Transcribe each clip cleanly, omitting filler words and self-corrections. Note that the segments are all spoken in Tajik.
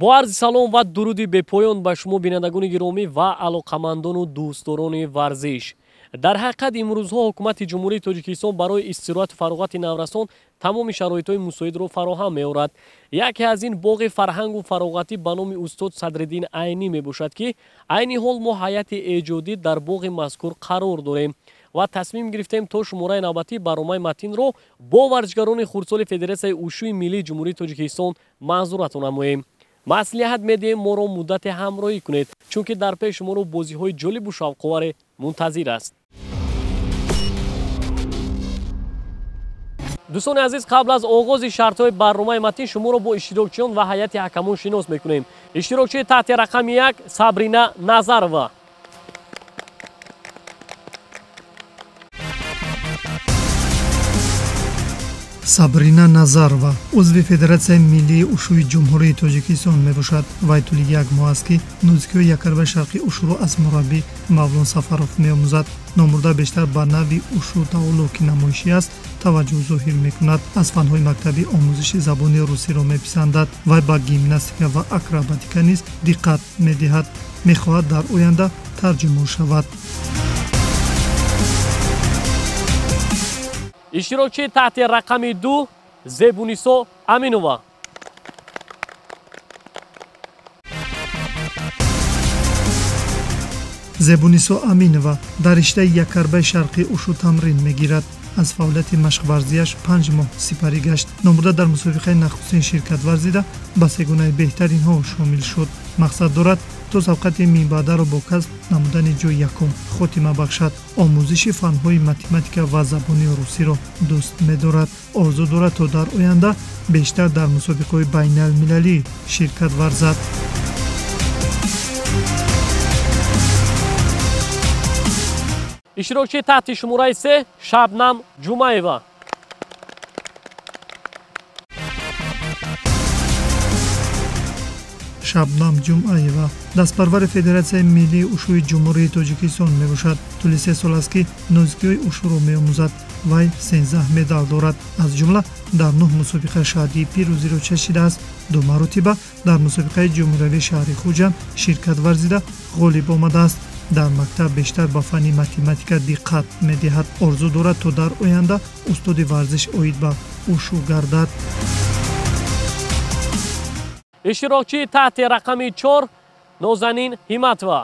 Бо арзи салом ва дуруди бепоён ба шумо бинандагони гиромӣ ва алоқамандону дӯстдорони варзиш. Дар ҳақиқат имрӯзҳо ҳукумати Ҷумҳурии Тоҷикистон барои истироҳату фароғати наврасон тамоми шароитҳои мусоидро фароҳам меорад. Яке аз ин боғи фарҳангу фароғатӣ ба номи устод Садриддин Айнӣ мебошад, ки айни ҳол мо ҳайати эҷодӣ дар боғи мазкур қарор дорем ва тасмим гирифтем то шумораи навбатии барномаи матинро бо варзишгарони хурдсоли Федератсияи ушӯи миллии Ҷумҳурии Тоҷикистон манзуратон намоем. Маслиҳат медиҳем моро муддате ҳамроҳӣ кунед, чунки дар пеш шуморо бозиҳои ҷолибу шавқоваре мунтазир аст. Дӯстони азиз, қабл аз оғози шартҳои барномаи матин шуморо бо иштирокчиён ва ҳайати ҳакамон шинос мекунем. Иштирокчии таҳти рақами 1 Сабрина Назарова. Сабрина Назарова узви Федератсияи миллии ушӯи Ҷумҳурии Тоҷикистон мебошад. Вай тӯли як моҳ аст, ки нозикиҳои якарбаи шарқи ушӯро аз мураббӣ Мавлон Сафаров меомӯзад. Номурда бештар ба нави ушу таоллуқ, ки намоишӣ аст, таваҷҷӯҳ зоҳир мекунад. Аз фанҳои мактабӣ омӯзиши забони русиро меписандад. Вай ба гимнастика ва акробатика низ диққат медиҳад. Мехоҳад дар оянда тарҷумон шавад. Иштирокчии таҳти рақами 2 Зебунисо Аминова. Зебунисо Аминова дар риштаи якарбаи шарқӣ ушу тамрин мегирад. Аз фаъолияти машқварзиаш 5 моҳ сипарӣ гашт. Номурда дар мусобиқаи нахустин ширкат варзида ба сегунаи беҳтаринҳо шомил шуд. Мақсад дорад то сабқати минбаъдаро бо касб намудани ҷои якум хотима бахшад. Омӯзиши фанҳои математика ва забони русиро дӯст медорад. Орзу дорад то дар оянда бештар дар мусобиқаҳои байналмилалӣ ширкат варзад. Иштирокчии таҳти шумораи 3 Шабнам Ҷумаева. Шабнам Ҷумъаева дастпарвари Федератсияи миллии ушӯи Ҷумҳурии Тоҷикистон мебошад. Тӯли 3 сол аст, ки нозикиҳои ушӯро меомӯзад. Вай 13 медал дорад. Аз ҷумла дар 9 мусобиқа шаҳдии пирӯзиро чашидааст. 2 маротиба дар мусобиқаи ҷумҳуриявии шаҳри Хуҷанд ширкат варзида ғолиб омадааст. Дар мактаб бештар ба фанни математика диққат медиҳад. Орзу дорад то дар оянда устоди варзиш оид ба ушу гардад. Иштирокчии таҳти рақами 4 Нозанин Ҳиматова.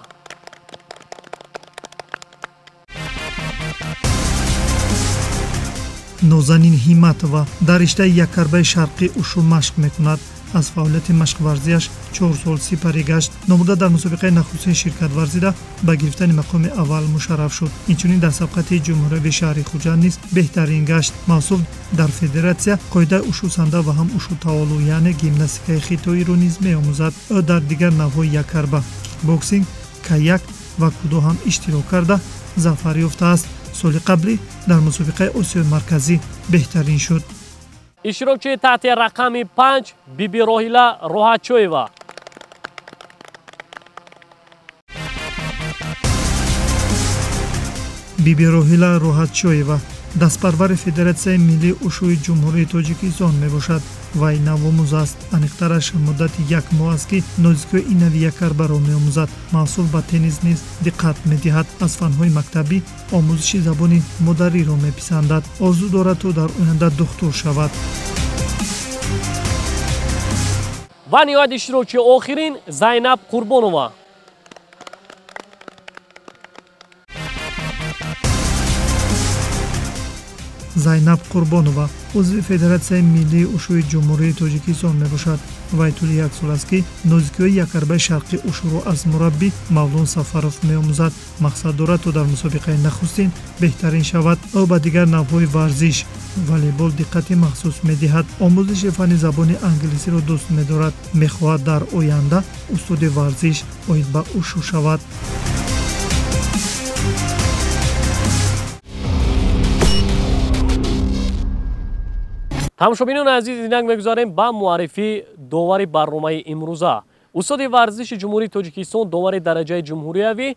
Нозанин Ҳиматова дар риштаи якарбаи шарқӣ ушу машқ мекунад. Аз фаъолияти машқварзиаш 4 сол сипарӣ гашт. Номурда дар мусобиқаи нахустин ширкат варзида ба гирифтани мақоми аввал мушарраф шуд. Инчунин дар сабқати ҷумҳуриявии шаҳри Хуҷанд низ беҳтарин гашт. Мавсуф дар федератсия қоидаи ушусанда ва ҳам ушу таолу, яъне гимнастикаи хитоиро низ меомӯзад. Ӯ дар дигар навъҳои якарба, кикбоксинг, каяк ва кудо ҳам иштирок карда зафар ёфтааст. Соли қаблӣ дар мусобиқаи Осиёи Марказӣ беҳтарин шуд. Иштирокчии таҳти рақами 5 Биби Роҳила Роҳатчоева. Биби Роҳила Роҳатчоева дастпарвари Федератсияи миллии ушӯи Ҷумҳурии Тоҷикистон мебошад. Вай навомӯз аст. Аниқтараш муддати як моҳ аст, ки нозикиҳои ин нави якарбаро меомӯзад. Мавсуф ба теннис низ диққат медиҳад. Аз фанҳои мактабӣ омӯзиши забони модариро меписандад. Орзу дорад то дар оянда духтур шавад. Ва ниҳоят иштирокчии охирин Зайнаб Қурбонова. Зайнаб Қурбонова узви Федератсияи миллии ушӯи Ҷумҳурии Тоҷикистон мебошад. Вай тӯли як сол аст, ки нозикиҳои якарбаи шарқи ушӯро аз мураббӣ Мавлон Сафаров меомӯзад. Мақсад дорад то дар мусобиқаи нахустин беҳтарин шавад. Ӯ ба дигар навъҳои варзиш волейбол диққати махсус медиҳад. Омӯзиши фанни забони англисиро дӯст медорад. Мехоҳад дар оянда устоди варзиш оид ба ушу шавад. Тамошобинони азиз, инак мегузарем ба муаррифии довари барномаи имрӯза. Устоди варзиши Ҷумҳурии Тоҷикистон, довари дараҷаи ҷумҳуриявӣ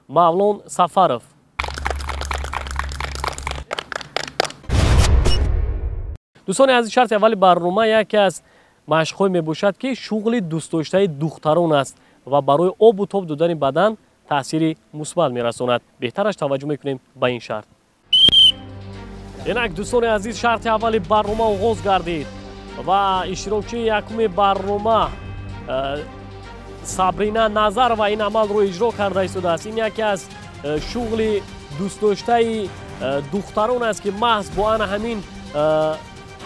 Мавлон Сафаров. Дӯстони азиз, шарти аввали барнома яке аз машқҳое мебошад, ки шуғли дӯстдоштаи духтарон аст ва барои обу тоб додани бадан таъсири мусбат мерасонад. Беҳтараш таваҷҷӯҳ мекунем ба ин шарт. Инак, дӯстони азиз, шарти аввали барнома оғоз гардид ва иштирокчии якуми барнома Сабрина Назарова ин амалро иҷро карда истодааст. Ин яке аз шуғли дӯстдоштаи духтарон аст, ки маҳз бо ана ҳамин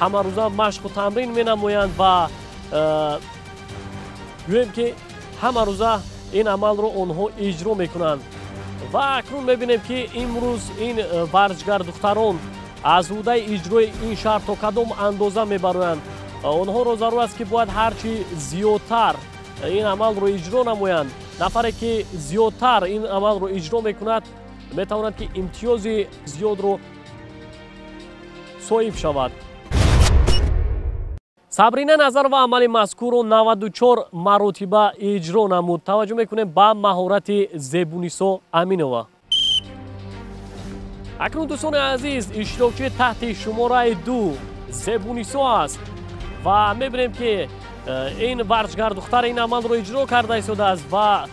ҳамарӯза машқу тамрин менамоянд ва гӯем, ки ҳамарӯза ин амалро онҳо иҷро мекунанд. Ва акнун мебинем, ки имрӯз ин варзишгар духтарон аз ҳудаи иҷрои ин шарт то кадом андоза мебароянд. Онҳоро зарур аст, ки бояд ҳарчи зиёдтар ин амалро иҷро намоянд. Нафаре ки зиёдтар ин амалро иҷро мекунад, метавонад, ки имтиёзи зиёдро соҳиб шавад. Сабрина Назарова амали мазкурро 94 маротиба иҷро намуд. Таваҷҷӯҳ мекунем ба маҳорати Зебунисо Аминова. Акнун, дӯстони азиз, иштирокчии таҳти шумораи 2 Зебунисо аст ва мебинем, ки ин варзишгар духтар ин амалро иҷро карда истодааст ва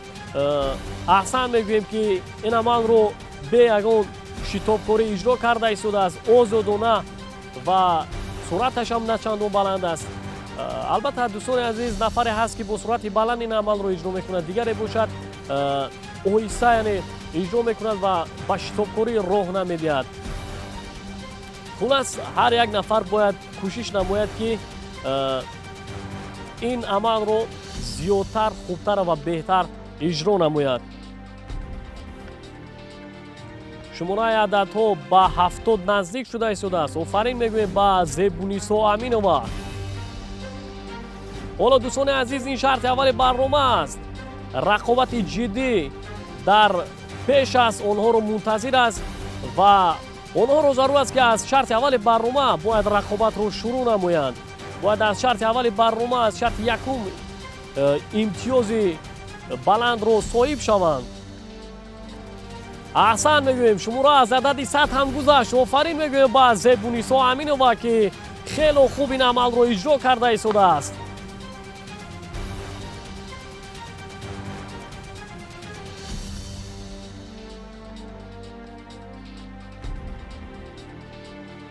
аҳсан мегӯем, ки ин амалро бе ягон шитобкорӣ иҷро карда истодааст, озодона, ва суръаташ ҳам начандон баланд аст. Албатта, дӯстони азиз, нафаре ҳаст, ки бо суръати баланд ин амалро иҷро мекунад, дигаре бошад, оҳиста, яъне иҷро мекунад ва ба шитобкорӣ роҳ намедиҳад. Хулас, ҳар як нафар бояд кӯшиш намояд, ки ин амалро зиёдтар, хубтар ва беҳтар иҷро намояд. Шумораи ададҳо ба 70 наздик шуда истодааст. Офарин мегӯем ба Зебунисо Аминова. Ҳоло, дӯстони азиз, ин шарти аввали барнома аст. Рақобати ҷиддӣ дар пеш аст, онҳоро мунтазир аст ва онҳоро зарур аст, ки аз шарти аввали барнома бояд рақобатро шурӯъ намоянд. Бояд аз шарти аввали барнома, аз шарти якум имтиёзи баландро соҳиб шаванд. Аҳсан мегӯем, шумора аз адади 100 ҳам гузашт. Офарин мегӯем ба Зебунисо Аминова, ки хело хуб ин амалро иҷро карда истодааст.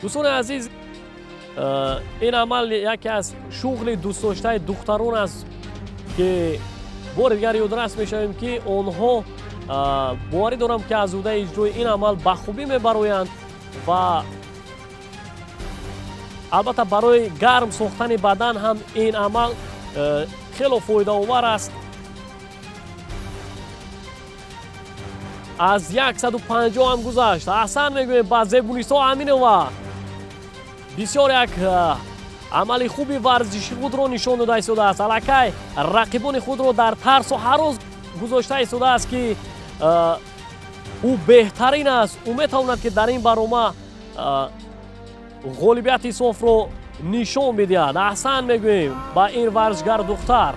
Дӯстони азиз, ин амал яке аз шуғли дӯстдоштаи духтарон аст, ки бори дигар ёдрас мешавем, ки онҳо, боварӣ дорам, ки аз ҳудаи иҷрои ин амал ба хубӣ мебароянд ва албатта барои гарм сохтани бадан ҳам ин амал хело фоидаовар аст. Аз 150 ҳам гузашт. Аҳсан мегӯем ба Зебунисо Аминова. Бисёр як амали хуби варзиши худро нишон дода истодааст. Аллакай рақибони худро дар тарсу ҳарос гузошта истодааст, ки ӯ беҳтарин аст. Ӯ метавонад, ки дар ин барнома ғолибияти софро нишон бидиҳад. Аҳсан мегӯем ба ин варзишгар духтар.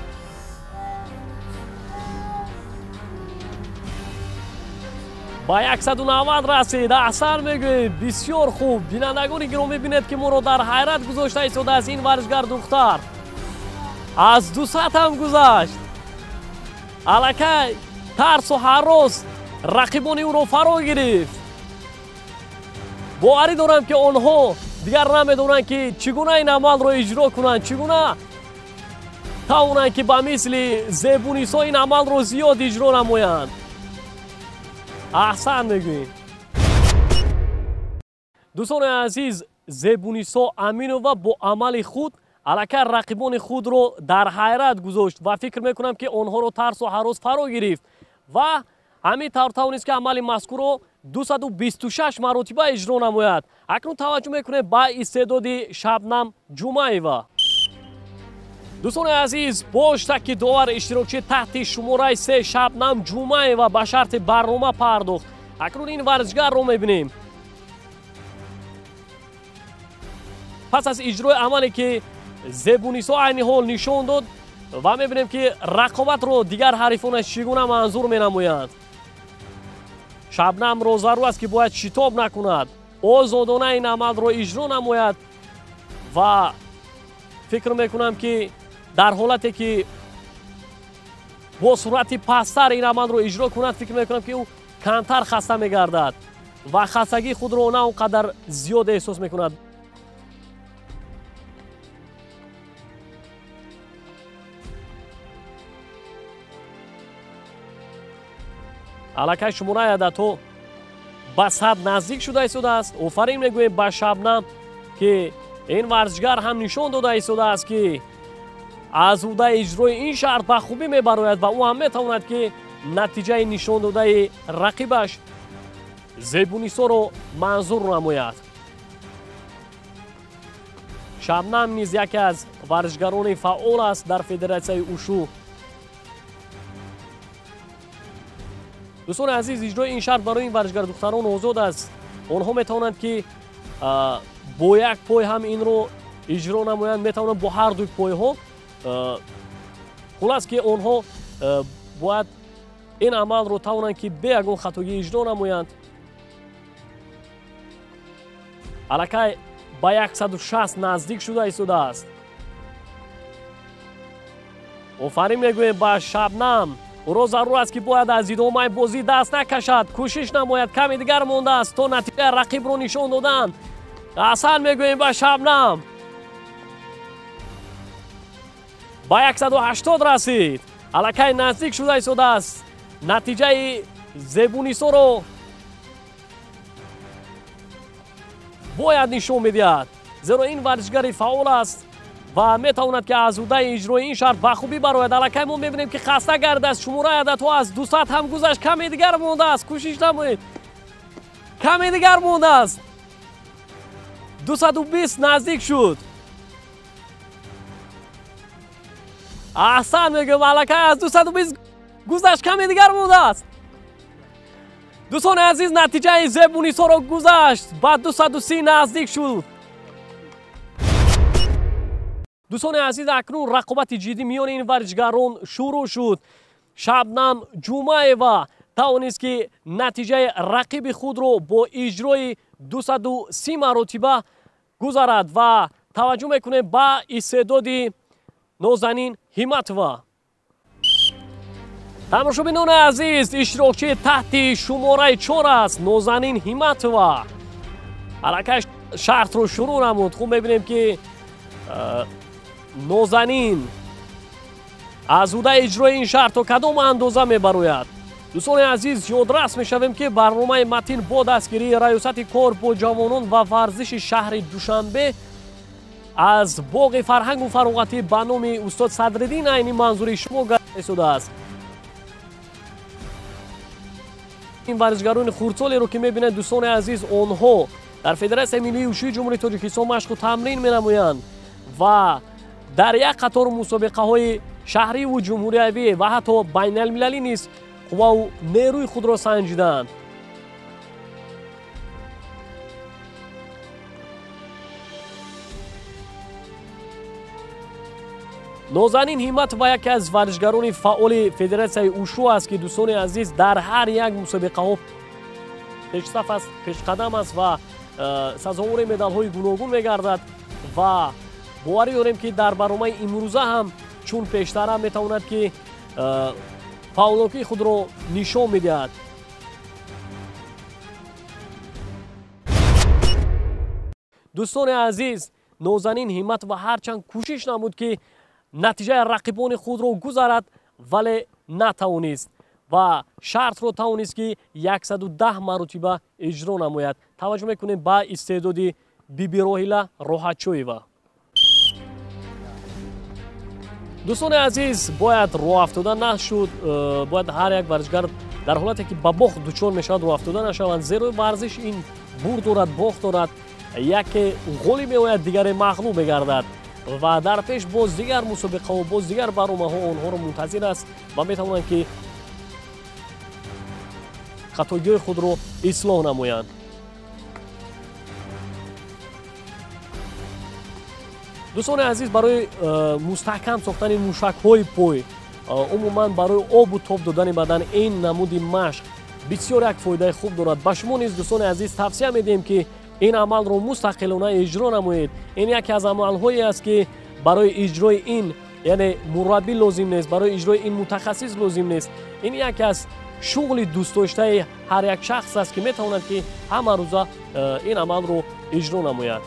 Ба 190 расид. Аҳсан мегӯем, бисёр хуб. Бинандагони гиромӣ, мебинед, ки моро дар ҳайрат гузошта истодааст ин варзишгар духтар. Аз 200 ҳам гузашт. Аллакай тарсу ҳарос рақибони ӯро фаро гирифт. Боварӣ дорам, ки онҳо дигар намедонанд, ки чӣ гуна ин амалро иҷро кунанд, чӣ гуна тавонанд, ки ба мисли Зебунисо ин амалро зиёд иҷро намоянд. Аҳсан мегӯем. Дӯстони азиз, Зебунисо Аминова бо амали худ аллакай рақибони худро дар ҳайрат гузошт ва фикр мекунам, ки онҳоро тарсу ҳарос фаро гирифт ва ҳамин тавр тавонист, ки амали мазкурро 226 маротиба иҷро намояд. Акнун таваҷҷӯҳ мекунем ба истеъдоди Шабнам Ҷумаева. Дӯстони азиз, бо иштаки довар иштирокчии таҳти шумораи 3 Шабнам Ҷумаева ба шарти барнома пардохт. Акнун ин варзишгарро мебинем. Пас аз иҷрои амале, ки Зебунисо айни ҳол нишон дод, ва мебинем, ки рақобатро дигар ҳарифонаш чӣ гуна манзур менамоянд. Шабнамро зарур аст, ки бояд шитоб накунад, озодона ин амалро иҷро намояд ва фикр мекунам, ки Дар ҳолате ки бо суръати пасттар ин амалро иҷро кунад, фикр мекунам, ки ӯ камтар хаста мегардад ва хастагии худро на он қадар зиёд эҳсос мекунад. Аллакай шумораи ададҳо ба 100 наздик шуда истодааст. Офарин мегӯем ба Шабнам, ки ин варзишгар ҳам нишон дода истодааст, ки аз ӯҳдаи иҷрои ин шарт ба хубӣ мебарояд ва ӯ ҳам метавонад, ки натиҷаи нишон додаи рақибаш Зебунисоро манзур намояд. Шабнам низ яке аз варзишгарони фаъол аст дар федератсияи ушу. Дӯстони азиз, иҷрои ин шарт барои ин варзишгар духтарон озод аст. Онҳо метавонанд, ки бо як пой ҳам инро иҷро намоянд, метавонанд бо ҳар дуи пойҳо. Хулас, ки онҳо бояд ин амалро тавонанд, ки бе ягон хатогӣ иҷро намоянд. Аллакай ба 160 наздик шуда истодааст. Офарин мегӯем ба Шабнам. Ӯро зарур аст, ки бояд аз идомаи бозӣ даст накашад, кӯшиш намояд. Каме дигар мондааст то натиҷаи рақибро нишон додан. Аҳсан мегӯем ба Шабнам. Ба 180 расид. Аллакай наздик шуда истодааст. Натиҷаи Зебунисоро бояд нишон медиҳад, зеро ин варзишгари фаъол аст ва метавонад, ки аз ӯҳдаи иҷрои ин шарт ба хубӣ барояд. Аллакай мо мебинем, ки хаста гардааст. Шумораи ададҳо аз 200 ҳам гузашт. Каме дигар мондааст. Кӯшиш намоед, каме дигар мондааст. 220 наздик шуд. Аҳсан мегӯям, аллакай аз 220 гузашт, каме дигар мондааст. Дӯстони азиз, натиҷаи Зебунисоро гузашт, ба 230 наздик шуд. Дӯстони азиз, акнун рақобати ҷиддӣ миёни ин варзишгарон шурӯъ шуд. Шабнам Ҷумаева тавонист, ки натиҷаи рақиби худро бо иҷрои 230 маротиба гузарад ва таваҷҷӯҳ мекунем ба истеъдоди Нозанин Ҳиматова. Тамошобинони азиз, иштирокчии таҳти шумораи 4 аст Нозанин Ҳиматова. Аллакай шартро шурӯъ намуд. Хуб мебинем, ки Нозанин аз ӯҳдаи иҷрои ин шарт то кадом андоза мебарояд. Дӯстони азиз, ёдрас мешавем, ки барномаи Матин бо дастгирии Раёсати кор бо ҷавонон ва варзиши шаҳри Душанбе аз боғи фарҳангу фароғатӣ ба номи устод Садриддин Айнӣ манзури шумо гардида истодааст. Ин варзишгарони хурдсолеро, ки мебинед, дӯстони азиз, онҳо дар Федератсияи миллии ушӯи Ҷумҳурии Тоҷикистон машқу тамрин менамоянд ва дар як қатор мусобиқаҳои шаҳриву ҷумҳуриявӣ ва ҳатто байналмилалӣ низ қувваву нерӯи худро санҷиданд. Нозанин Ҳиматова яке аз варзишгарони фаъоли федератсияи ушу аст, ки, дӯстони азиз, дар ҳар як мусобиқаҳо пешсаф аст, пешқадам аст ва сазовори медалҳои гуногун мегардад ва боварӣ дорем, ки дар барномаи имрӯза ҳам чун пештара метавонад, ки фаъолнокии худро нишон медиҳад. Дӯстони азиз, Нозанин Ҳиматова ҳарчанд кӯшиш намуд, ки натиҷаи рақибони худро гузарад, вале натавонист ва шартро тавонист, ки 110 маротиба иҷро намояд. Таваҷҷӯҳ мекунем ба истеъдоди Бибироҳила Роҳатчоева. Дӯстони азиз, бояд роҳафтода нашуд. Бояд ҳар як варзишгар дар ҳолате, ки ба бохт дучор мешавад, роҳафтода нашаванд, зеро варзиш ин бурд дорад, бохт дорад. Яке ғолиб меояд, дигаре мағлуб мегардад ва дар пеш боз дигар мусобиқаҳо, боз дигар барномаҳо онҳоро мунтазир аст ва метавонанд, ки хатогиҳои худро ислоҳ намоянд. Дӯстони азиз, барои мустаҳкам сохтани мушакҳои пой, умуман барои обу тоб додани бадан ин намуди машқ бисёр як фоидаи хуб дорад. Ба шумо низ, дӯстони азиз, тавсия медиҳем, ки ин амалро мустақилона иҷро намоед. Ин яке аз амалҳое аст, ки барои иҷрои ин Яъне мураббӣ лозим нест, барои иҷрои ин мутахассис лозим нест. Ин яке аз шуғли дӯстдоштаи ҳар як шахс аст, ки метавонад, ки ҳама рӯза ин амалро иҷро намояд.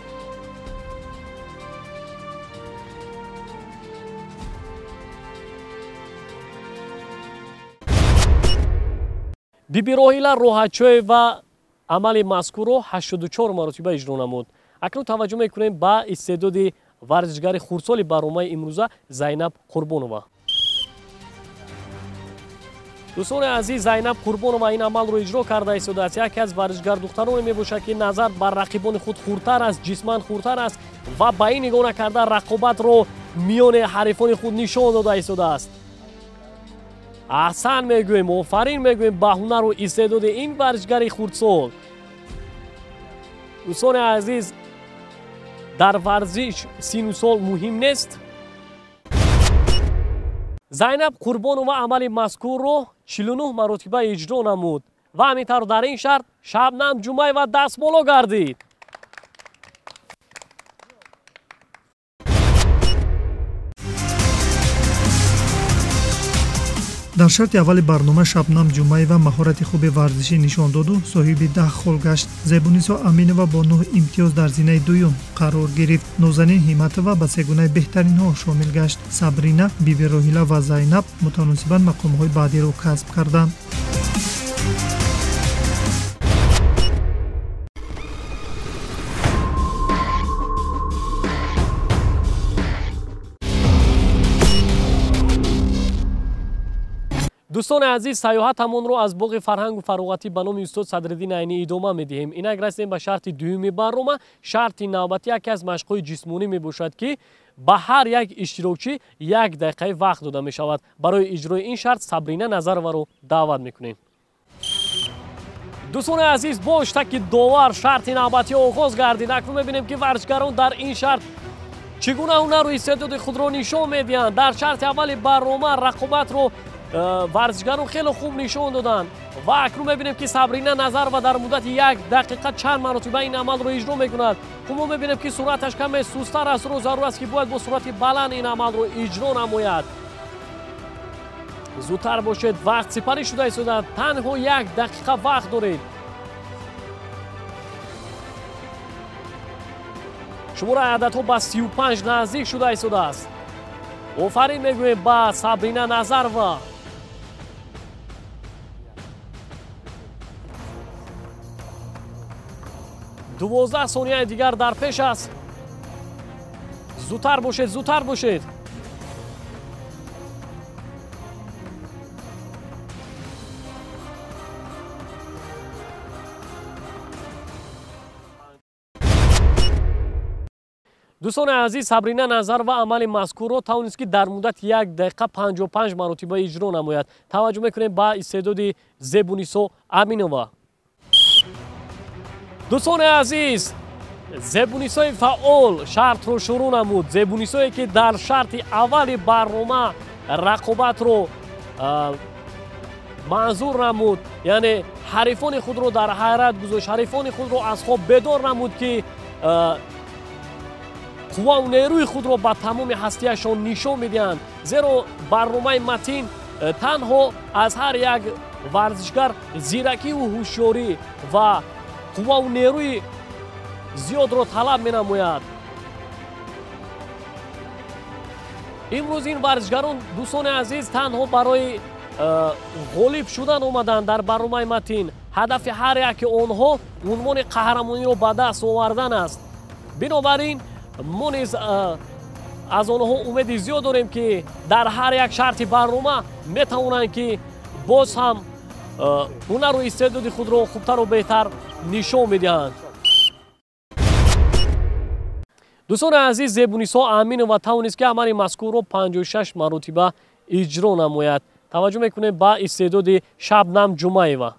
Бибироҳила Роҳатчоева амали мазкурро 84 маротиба иҷро намуд. Акнун таваҷҷӯҳ мекунем ба истеъдоди варзишгари хурдсоли барномаи имрӯза Зайнаб Қурбонова. Дӯстони азиз, Зайнаб Қурбонова ин амалро иҷро карда истодааст. Яке аз варзишгардухтароне мебошад, ки назар бар рақибони худ хурдтар аст, ҷисман хурдтар аст ва ба ин нигоҳ накарда рақобатро миёни ҳарифони худ нишон дода истодааст. Аҳсан мегӯем, офарин мегӯем ба ҳунару истеъдоди ин варзишгари хурдсол. Дӯстони азиз, дар варзиш сину сол муҳим нест. Зайнаб Қурбонова амали мазкурро 49 маротиба иҷро намуд ва ҳамин тавр дар ин шарт Шабнам Ҷумаева дастболо гардид. Дар шарти аввали барнома Шабнам Ҷумаева маҳорати хуби варзишӣ нишон доду соҳиби 10 хол гашт. Зебунисо Аминова бо 9 имтиёз дар зинаи дуюм қарор гирифт. Нозанин Ҳиматова ба сегунаи беҳтаринҳо шомил гашт. Сабрина, Бибироҳила ва Зайнаб мутаносибан мақомҳои баъдиро касб карданд. Дӯстони азиз, сайёҳатамонро аз боғи фарҳангу фароғатӣ ба номи устод Садриддин Айнӣ идома медиҳем. Инак расидем ба шарти дуюми барнома. Шарти навбатӣ яке аз машқҳои ҷисмонӣ мебошад, ки ба ҳар як иштирокчӣ як дақиқаи вақт дода мешавад. Барои иҷрои ин шарт Сабрина Назароваро даъват мекунем. Дӯстони азиз, бо иштаки довар шарти навбатӣ оғоз гардид. Акнун мебинем, ки варзишгарон дар ин шарт чӣ гуна ҳунару истеъдоди худро нишон медиҳанд. Дар шарти аввали барнома рақобатро варзишгарон хеле хуб нишон доданд ва акнун мебинем, ки Сабрина Назарова дар муддати як дақиқа чанд маротиба ин амалро иҷро мекунад. Хуб, мо мебинем, ки суръаташ каме сустар аст. Ро зарур аст, ки бояд бо суръати баланд ин амалро иҷро намояд. Зудтар бошед, вақт сипарӣ шуда истода, танҳо як дақиқа вақт доред. Шумораи ададҳо ба 35 наздик шуда истодааст. Офарин мегӯем ба Сабрина Назарова. 12 сонияи дигар дар пеш аст. Зудтар бошед, зудтар бошед. Дӯстони азиз, Сабрина Назарова амали мазкурро тавонист, ки дар муддати як дақиқа 55 маротиба иҷро намояд. Таваҷҷӯҳ мекунем ба истеъдоди Зебунисо Аминова. Дӯстони азиз, Зебунисои фаъол шартро шурӯъ намуд. Зебунисое, ки дар шарти аввали барнома рақобатро манзур намуд, яъне ҳарифони худро дар ҳайрат гузошт, ҳарифони худро аз хоб бедор намуд, ки қуввау нерӯи худро ба тамоми ҳастияшон нишон медиҳанд. Зеро барномаи матин танҳо аз ҳар як варзишгар зиракиву ҳушёрӣ ва қуввау нерӯи зиёдро талаб менамояд. Имрӯз ин варзишгарон, дӯстони азиз, танҳо барои ғолиб шудан омаданд дар барномаи матин. Ҳадафи ҳар яки онҳо унвони қаҳрамониро ба даст овардан аст. Бинобар ин мо низ аз онҳо умеди зиёд дорем, ки дар ҳар як шарти барнома метавонанд, ки боз ҳам ҳунару истеъдоди худро хубтару беҳтар нишон медиҳанд. Дӯстони азиз, Зебунисо Аминова тавонист, ки амали мазкурро 56 маротиба иҷро намояд. Таваҷҷӯҳ мекунем ба истеъдоди Шабнам Ҷумаева.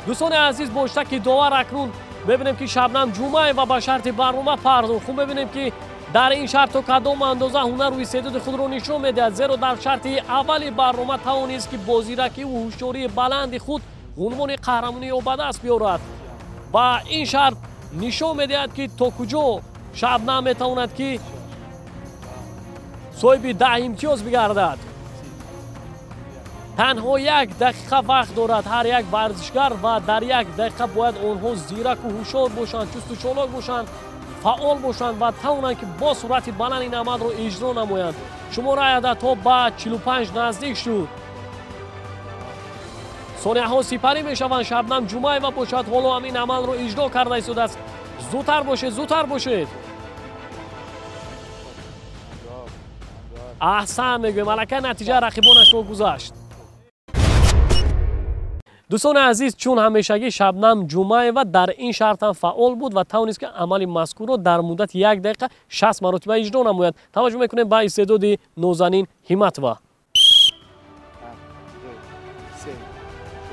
Дӯстони азиз, бо иштаки довар акнун мебинем, ки Шабнам Ҷумаева ба шарти барнома пардохт. Хуб, мебинем, ки дар ин шарт то кадом андоза ҳунару истеъдоди худро нишон медиҳад, зеро дар шарти аввали барнома тавонист, ки бо зиракиву ҳушёрии баланди худ унвони қаҳрамониро ба даст биёрад ва ин шарт нишон медиҳад, ки то куҷо Шабнам метавонад ки соҳиби 10 имтиёз бигардад. Танҳо 1 дақиқа вақт дорад ҳар як варзишгар ва дар 1 дақиқа бояд онҳо зираку ҳушёр бошанд, чусту чолок бошанд, фаъол бошанд ва тавонанд ки бо суръати баланд ин амалро иҷро намоянд. Шумораи ададҳо ба 45 наздик шуд. Сонияҳо сипарӣ мешаванд. Шабнам Ҷумаева бошад ҳоло ҳам ин амалро иҷро карда истодааст. Зудтар бошед, зудтар бошед. Аҳсан мегӯем, аллакай натиҷаи рақибонашро гузашт. Дӯстони азиз, чун ҳамешагӣ Шабнам Ҷумаева дар ин шарт ҳам фаъол буд ва тавонист ки амали мазкурро дар муддати 1 дақиқа 60 маротиба иҷро намояд. Таваҷҷӯҳ мекунем ба истеъдоди Нозанин Ҳиматова.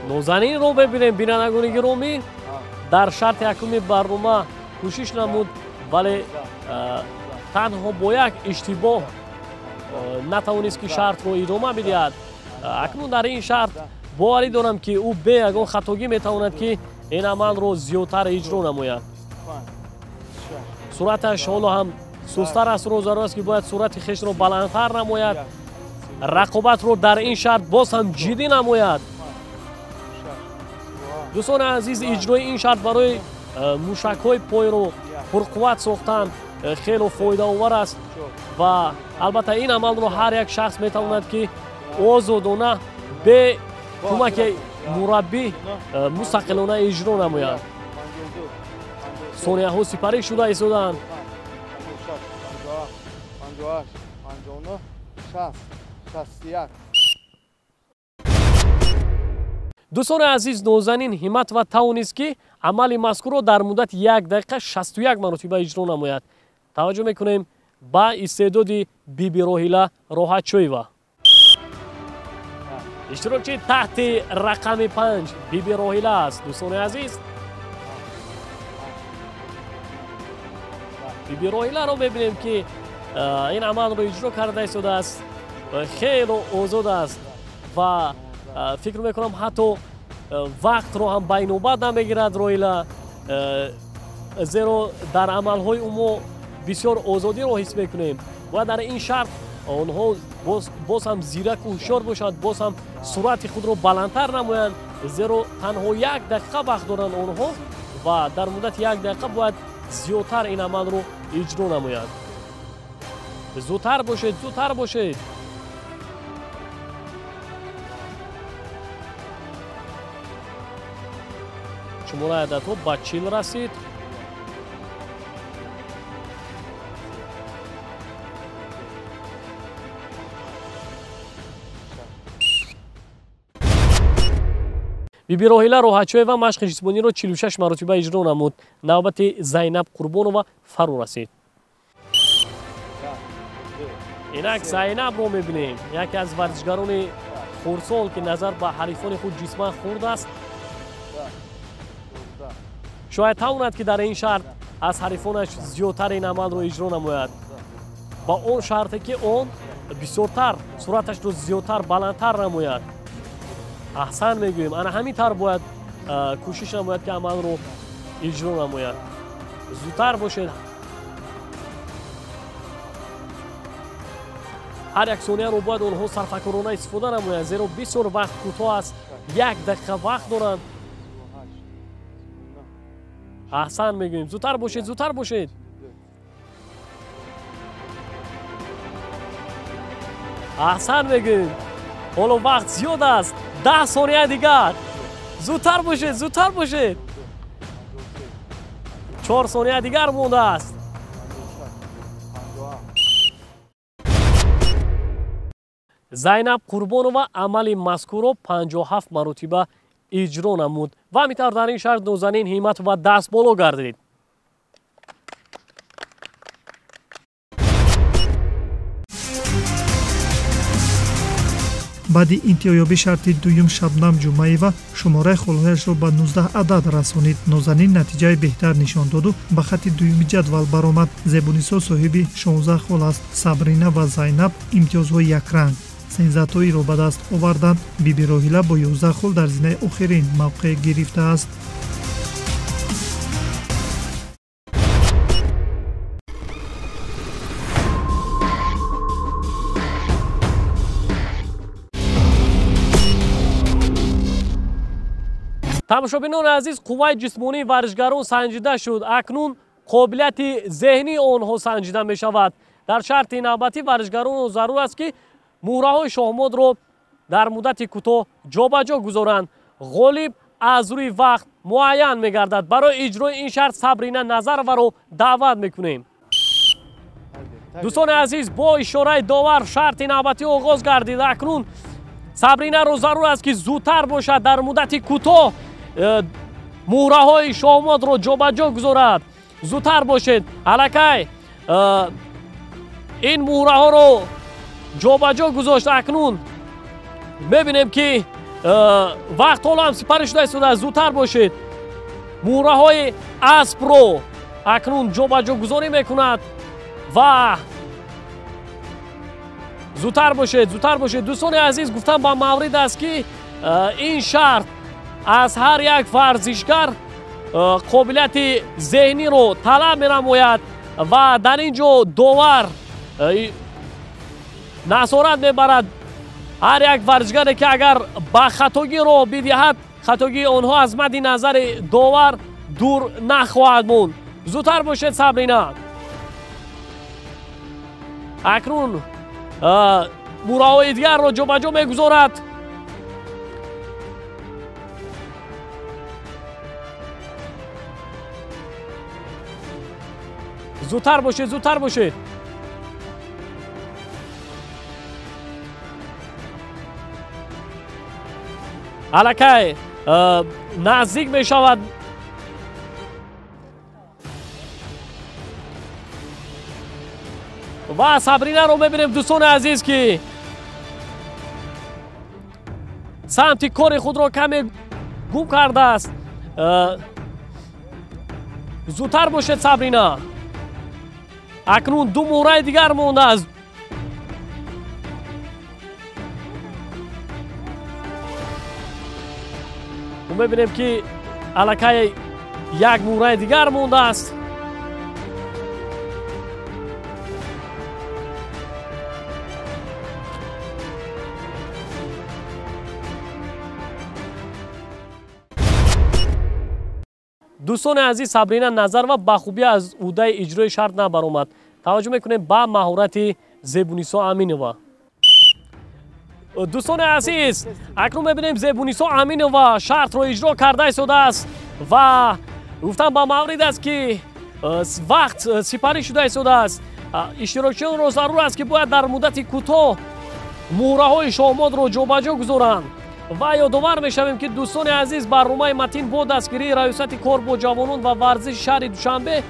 Нозанинро бибинем, бинандагони гиромӣ, дар шарти якуми барнома кӯшиш намуд, вале танҳо бо як иштибоҳ натавонист ки шартро идома бидиҳад. Акнун дар ин шарт боварӣ дорам ки ӯ бе ягон хатогӣ метавонад ки ин амалро зиёдтар иҷро намояд. Суръаташ ҳоло ҳам сустар аст, зарур аст ки бояд суръати хешро баландтар намояд, рақобатро дар ин шарт боз ҳам ҷиддӣ намояд. Дӯстони азиз, иҷрои ин шарт барои мушакҳои пойро пурқувват сохтан хело фоидаовар аст ва албатта ин амалро ҳар як шахс метавонад ки озодона бе кӯмаки мураббӣ мустақилона иҷро намояд. Сонияҳо сипарӣ шуда истодаанд. Дӯстони азиз, Нозанин Ҳиматова тавонист ки амали мазкурро дар муддати 1 дақиқа 61 маротиба иҷро намояд. Таваҷҷӯҳ мекунем ба истеъдоди Биби Роҳила Роҳатчоева. Иштирокчи таҳти рақами 5 Биби Роҳила аст. Дӯстони азиз, Биби Роҳиларо мебинем ки ин амалро иҷро карда истодааст, хело озод аст ва фикр мекунам ҳатто вақтро ҳам байнобат намегирад Роҳила, зеро дар амалҳои ӯ мо бисёр озодиро ҳис мекунем ва дар ин шарт онҳо боз ҳам зираку ҳушёр бошанд, боз ҳам суръати худро баландтар намоянд, зеро танҳо 1 дақиқа вақт доранд онҳо ва дар муддати 1 дақиқа бояд зиёдтар ин амалро иҷро намоянд. Зудтар бошед, зудтар бошед. Шумораи ададҳо ба 40 расид. Биби Роҳила Роҳатчоева машқи ҷисмониро 46 маротиба иҷро намуд. Навбати Зайнаб Қурбонова фаро расид. Инак Зайнабро мебинем, яке аз варзишгарони хурдсол ки назар ба ҳарифони худ ҷисман хурд аст. Шояд тавонад ки дар ин шарт аз ҳарифонаш зиёдтар ин амалро иҷро намояд, ба он шарте ки он бисёртар суръаташро зиёдтар баландтар намояд. Аҳсан мегӯем, ана ҳамин тавр бояд кӯшиш намояд ки амалро иҷро намояд. Зудтар бошед. Ҳар як сонияро бояд онҳо сарфакорона истифода намоянд, зеро бисёр вақт кӯтоҳ аст, 1 дақиқа вақт доранд. Аҳсан мегӯем, зудтар бошед, зудтар бошед. Аҳсан мегӯем, ҳоло вақт зиёд аст, 10 сония дигар. Зудтар бошед, зудтар бошед. 4 сония дигар мондааст. Зайнаб Қурбонова амали мазкурро 57 маротиба иҷро намуд ва ҳамин тавр дар ин шарт Нозанин Ҳиматова даст боло гардид. Баъди интиҳоёбии шарти дуюм Шабнам Ҷумаева шумораи холҳояшро ба 19 адад расонид. Нозанин натиҷаи беҳтар нишон доду ба хатти дуюми ҷадвал баромад. Зебунисо соҳиби 16 хол аст. Сабрина ва Зайнаб имтиёзҳои якранг 13тоиро ба даст оварданд. Биби Роҳила бо 11 хол дар зинаи охирин мавқеъ гирифтааст. Тамошобинони азиз, қувваи ҷисмонии варзишгарон санҷида шуд. Акнун қобилияти зеҳнии онҳо санҷида мешавад. Дар шарти навбатӣ варзишгаронро зарур аст, ки муҳраҳои шоҳмотро дар муддати кӯтоҳ ҷобаҷо гузоранд. Ғолиб аз рӯи вақт муайян мегардад. Барои иҷрои ин шарт Сабрина Назароваро даъват мекунем. Дӯстони азиз, бо ишораи довар шарти навбатӣ оғоз гардид. Акнун Сабринаро зарур аст, ки зудтар бошад, дар муддати кӯтоҳ муҳраҳои шоҳмотро ҷобаҷо гузорад. Зудтар бошед. Аллакай ин муҳраҳоро ҷобаҷо гузошт. Акнун мебинем, ки вақт ҳоло ҳам сипарӣ шуда истодааст. Зудтар бошед. Муҳраҳои аспро акнун ҷобаҷо гузорӣ мекунад ва зудтар бошед, зудтар бошед. Дӯстони азиз, гуфтам ба маврид аст, ки ин шарт аз ҳар як варзишгар қобилияти зеҳниро талаб менамояд ва дар ин ҷо довар назорат мебарад. Ҳар як варзишгаре, ки агар ба хатогӣ роҳ бидиҳад, хатогии онҳо аз мадди назари довар дур нахоҳад монд. Зудтар бошед, Сабрина. Акнун муҳраҳои дигарро ҷобаҷо мегузорад. Зудтар бошед, зудтар бошед. Аллакай наздик мешавад. Ва Сабринаро мебинем, дӯстони азиз, ки самти кори худро каме гум кардааст. Зудтар бошед, Сабрина. Акнун ду муҳраи дигар мондааст. Мебинем, ки аллакай як муҳраи дигар мондааст. Дӯстони азиз, Сабрина Назарова ба хубӣ аз ӯҳдаи иҷрои шарт набаромад. Таваҷҷӯҳ мекунем ба маҳорати Зебунисо Аминова. Дӯстони азиз, акнун мебинем Зебунисо Аминова шартро иҷро карда истодааст ва гуфтам ба маврид аст, ки вақт сипарӣ шуда истодааст. Иштирокчиёнро зарур аст, ки бояд дар муддати кӯтоҳ муҳраҳои шоҳмотро ҷобаҷо гузоранд. Ва ёдовар мешавем, ки дӯстони азиз, барномаи Матин бо дастгирии Раёсати кор бо ҷавонон ва варзиши шаҳри Душанбе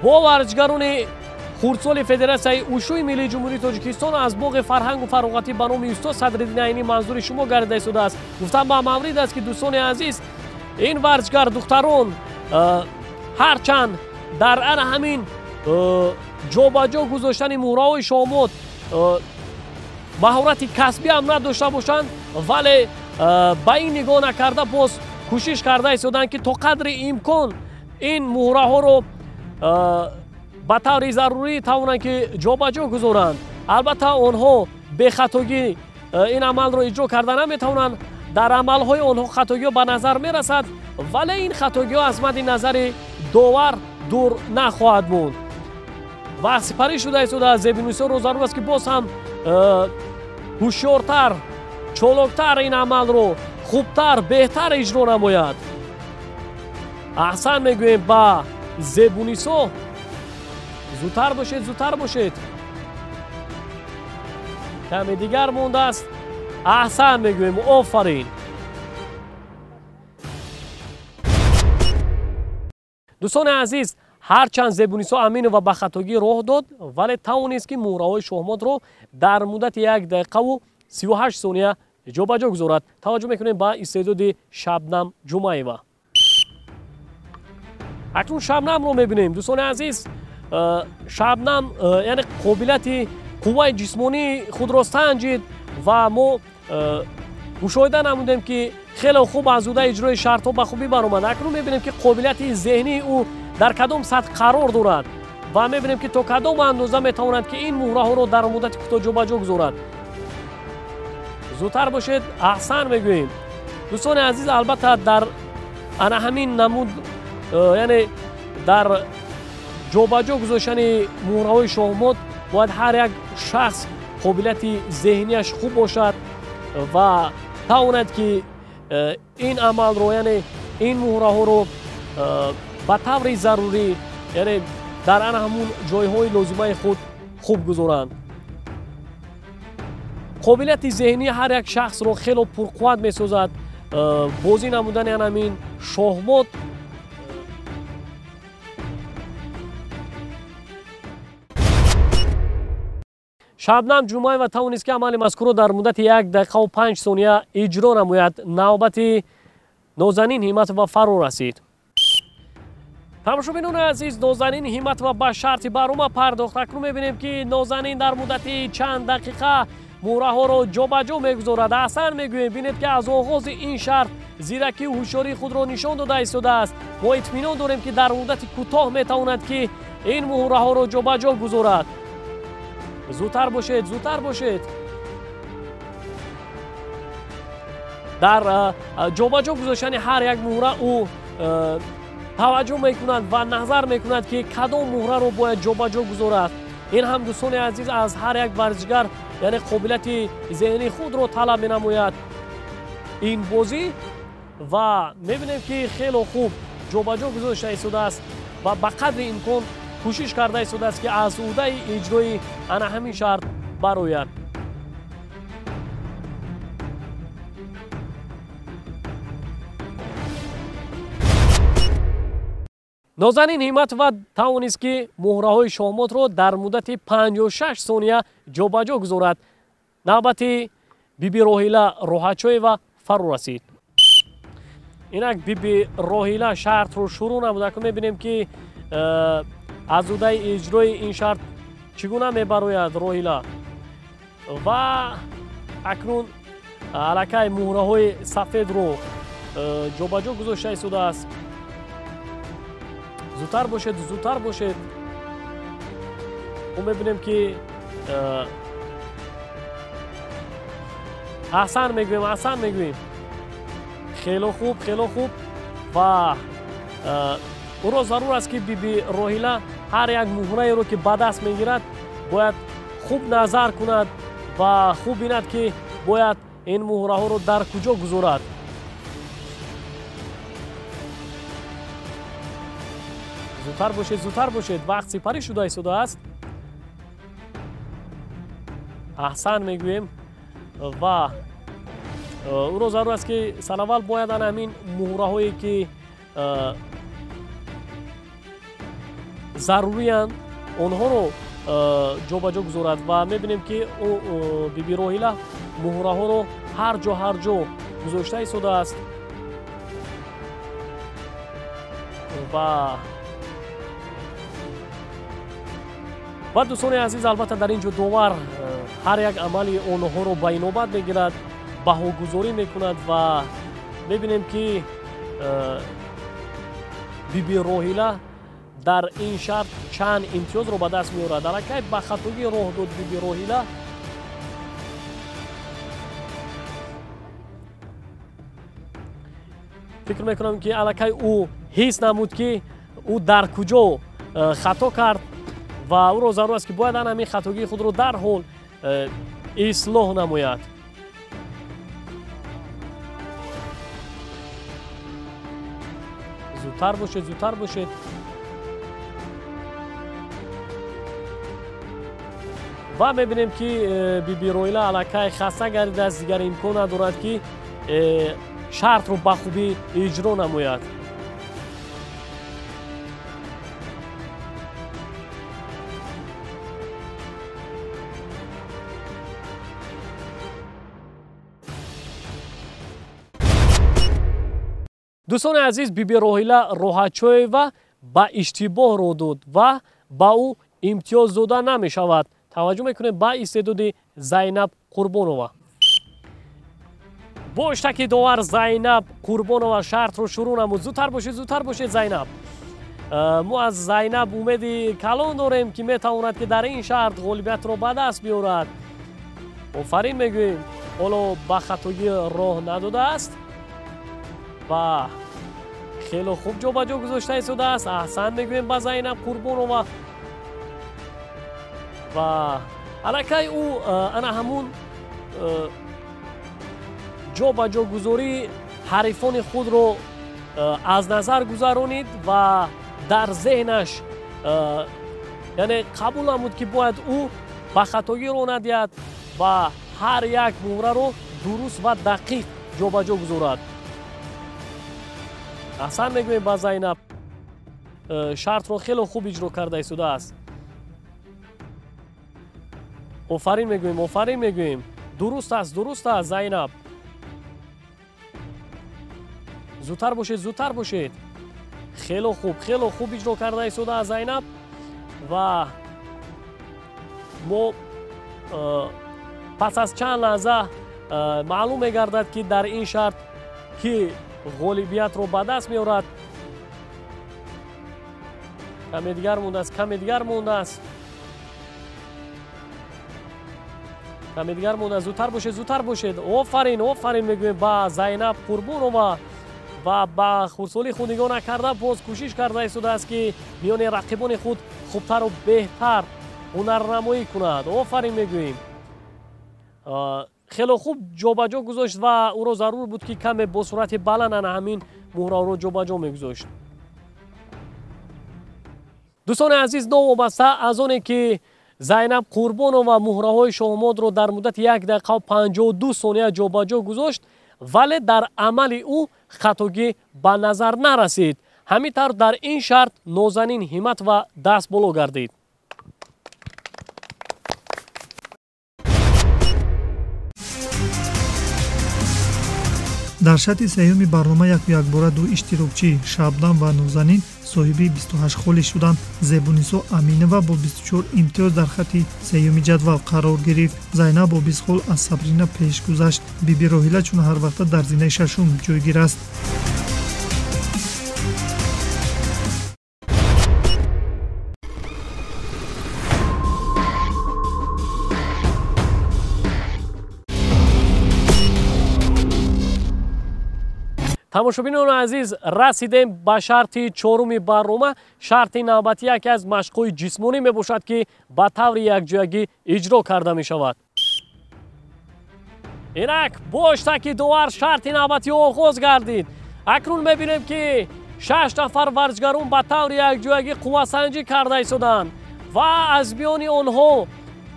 бо варзишгарони хурдсоли Федератсияи ушӯи миллии Ҷумҳурии Тоҷикистон аз боғи фарҳангу фароғатӣ ба номи устод Садриддин Айнӣ манзури шумо гардида истодааст. Гуфтам ба маврид аст, ки дӯстони азиз, ин варзишгар духтарон ҳарчанд дар ана ҳамин ҷобаҷо гузоштани муҳраҳои шоҳмот маҳорати касбӣ ҳам надошта бошанд, вале ба ин нигоҳ накарда боз кӯшиш карда истоданд, ки то қадри имкон ин муҳраҳоро ба таври зарурӣ тавонанд, ки ҷобаҷо гузоранд. Албатта, онҳо бехатогӣ ин амалро иҷро карда наметавонанд. Дар амалҳои онҳо хатогиҳо ба назар мерасад, вале ин хатогиҳо аз мадди назари довар дур нахоҳад монд. Вақт сипарӣ шуда истодааст. Зебунисоро зарур аст, ки боз ҳам ҳушёртар, чолоктар ин амалро хубтар, беҳтар иҷро намояд. Аҳсан мегӯем ба Зебунисо. Зудтар бошед, зудтар бошед. Каме дигар мондааст. Аҳсан мегӯем, офарин. Дӯстони азиз, ҳарчанд Зебунисо Аминова ба хатогӣ роҳ дод, вале тавонист, ки муҳраҳои шоҳмотро дар муддати 1 дақиқаву 38 сония ҷобаҷо гузорад. Таваҷҷӯҳ мекунем ба истеъдоди Шабнам Ҷумаева. Акнун Шабнамро мебинем, дӯстони азиз. Шабнам яъне қобилияти қувваи ҷисмонии худро санҷид ва мо мушоҳида намудем, ки хеле хуб аз ӯҳдаи иҷрои шартҳо ба хубӣ баромад. Акнун мебинем, ки қобилияти зеҳнии ӯ дар кадом сатҳ қарор дорад ва мебинем, ки то кадом андоза метавонад, ки ин муҳраҳоро дар муддати кӯтоҳ ҷобаҷо гузорад. Зудтар бошед, аҳсан мегӯем. Дӯстони азиз, албатта дар Ана ҳамин намуд, яъне дар ҷобаҷо гузоштани муҳраҳои шоҳмот бояд ҳар як шахс қобилияти зеҳнияш хуб бошад ва тавонад ки ин амалро, яъне ин муҳраҳоро ба таври зарурӣ, яъне дар ана ҳамун ҷойҳои лозимаи худ хуб гузоранд. Қобилияти зеҳнии ҳар як шахсро хело пурқувват месозад бозӣ намудани ана ҳамин шоҳмот. Шабнам Ҷумаева тавонист ки амали мазкурро дар муддати 1 дақиқаву 5 сония иҷро намояд. Навбати Нозанин Ҳимматова фаро расид. Тамошобинони азиз, Нозанин Ҳимматова ба шарти барома пардохт. Акнун мебинем ки Нозанин дар муддати чанд дақиқа муҳраҳоро ҷобаҷо мегузорад. Аҳсан мегӯем, бинед ки аз оғози ин шарт зиракию ҳушёрии худро нишон дода истодааст. Мо итминон дорем ки дар муддати кӯтоҳ метавонад ки ин муҳраҳоро ҷобаҷо гузорад. Зудтар бошед, зудтар бошед. Дар ҷобаҷо гузоштани ҳар як муҳра ӯ таваҷҷӯҳ мекунад ва назар мекунад ки кадом муҳраро бояд ҷобаҷо гузорад. Ин ҳам, дӯстони азиз, аз ҳар як варзишгар, яъне қобилияти зеҳнии худро талаб менамояд ин бозӣ. Ва мебинем ки хело хуб ҷобаҷо гузошта истодааст ва ба қадри имкон кӯшиш карда истодааст ки аз ӯҳдаи иҷрои ана ҳамин шарт барояд. Нозанин Ҳимматова тавонист ки муҳраҳои шоҳмотро дар муддати 56 сония ҷобаҷо гузорад. Навбати Биби Роҳила Роҳатчоева фаро расид. Инак Биби Роҳила шартро шурӯъ намуд. Акнун мебинем ки аз ӯҳдаи иҷрои ин шарт чӣ гуна мебарояд Роҳила. Ва акнун аллакай муҳраҳои сафедро ҷобаҷо гузошта истодааст. Зудтар бошед, зудтар бошед. Мо мебинем ки аҳсан мегӯем, аҳсан мегӯем. Хело хуб, хело хуб. Ва ӯро зарур аст ки Биби Роҳила ҳар як муҳраеро ки ба даст мегирад бояд хуб назар кунад ва хуб бинад ки бояд ин муҳраҳоро дар куҷо гузорад. Зудтар бошед, зудтар бошед, вақт сипарӣ шуда истодааст. Аҳсан мегӯем. Ва ӯро зарур аст ки сараввал бояд ана ҳамин муҳраҳое ки заруриянд онҳоро ҷобаҷо гузорад. Ва мебинем ки ӯ Биби Роҳила муҳраҳоро ҳар ҷо ҳар ҷо гузошта истодааст. Ва дӯстони азиз, албатта дар ин ҷо довар ҳар як амали онҳоро ба инобат мегирад, баҳогузорӣ мекунад ва мебинем ки Биби Роҳила дар ин шарт чанд имтиёзро ба даст меорад. Аллакай ба хатогӣ роҳ дод Биби Роҳила. Фикр мекунам ки аллакай ӯ ҳис намуд ки ӯ дар куҷо хато кард ва ӯро зарур аст ки бояд ана ҳамин хатогии худро дарҳол ислоҳ намояд. Зудтар бошед, зудтар бошед. Ва мебинем ки Биби Роҳила аллакай хаста гардидааст, дигар имкон надорад ки шартро ба хубӣ иҷро намояд. Дӯстони азиз, Биби Роҳила Роҳатчоева ба иштибоҳ роҳ дод ва ба ӯ имтиёз дода намешавад. Таваҷҷӯҳ мекунем ба истеъдоди Зайнаб Қурбонова. Бо иштаки довар Зайнаб Қурбонова шартро шурӯъ намуд. Зудтар бошед, зудтар бошед, Зайнаб. Мо аз Зайнаб умеди калон дорем ки метавонад ки дар ин шарт ғолибиятро ба даст биёрад. Офарин мегӯем. Ҳоло ба хатогӣ роҳ надодааст ва Хеле хуб ҷобаҷо гузошта истодааст. Аҳсан мегӯем ба Зайнаб Қурбонова ва аллакай ӯ ана ҳамун ҷобаҷогузории ҳарифони худро аз назар гузаронид ва дар зеҳнаш яъне қабул намуд, ки бояд ӯ ба хатогӣ роҳ надиҳад ва ҳар як муҳраро дуруст ва дақиқ ҷобаҷо гузорад. Аҳсан мегӯем ба Зайнаб, шартро хеле хуб иҷро карда истодааст. Офарин мегӯем, офарин мегӯем. Дуруст аст, дуруст аст, Зайнаб. Зудтар бошед, зудтар бошед. Хеле хуб, хеле хуб иҷро карда истодааст Зайнаб ва мо пас аз чанд лаҳза маълум мегардад, ки дар ин шарт ки ғолибиятро ба даст меорад. Каме дигар мондааст, каме дигар мондааст, каме дигар мондааст. Зудтар бошед, зудтар бошед. Офарин, офарин мегӯем ба Зайнаб Қурбонова ва ба хурдсолии худ нигоҳ накарда боз кӯшиш карда истодааст, ки миёни рақибони худ хубтару беҳтар ҳунарнамоӣ кунад. Офарин мегӯем. Хеле хуб ҷобаҷо гузошт ва ӯро зарур буд, ки каме бо суръати баланд ана ҳамин муҳраро ҷобаҷо мегузошт. Дӯстони азиз, новобаста аз оне ки Зайнаб Қурбонова муҳраҳои шоҳмотро дар муддати 1 дақиқа 52 сония ҷобаҷо гузошт, вале дар амали ӯ хатогӣ ба назар нарасид. Ҳамин тавр дар ин шарт Нозанин Ҳиматова даст боло гардид. Дар шарти сеюми барнома яку якбора ду иштирокчӣ Шабнам ва Нозанин соҳиби 28 холӣ шуданд. Зебунисо Аминова бо 24 имтиёз дар хати сеюми ҷадвал қарор гирифт. Зайнаб бо 20 хол аз Сабрина пеш гузашт. Биби Роҳила чун ҳар вақта дар зинаи шашум ҷойгир аст. Тамошобинони азиз, расидем ба шарти чоруми барнома. Шарти навбатӣ яке аз машқҳои ҷисмонӣ мебошад, ки ба таври якҷоягӣ иҷро карда мешавад. Инак бо иштаки довар шарти навбатӣ оғоз гардид. Акнун мебинем, ки 6 нафар варзишгарон ба таври якҷоягӣ қуввасанҷӣ карда истоданд ва аз миёни онҳо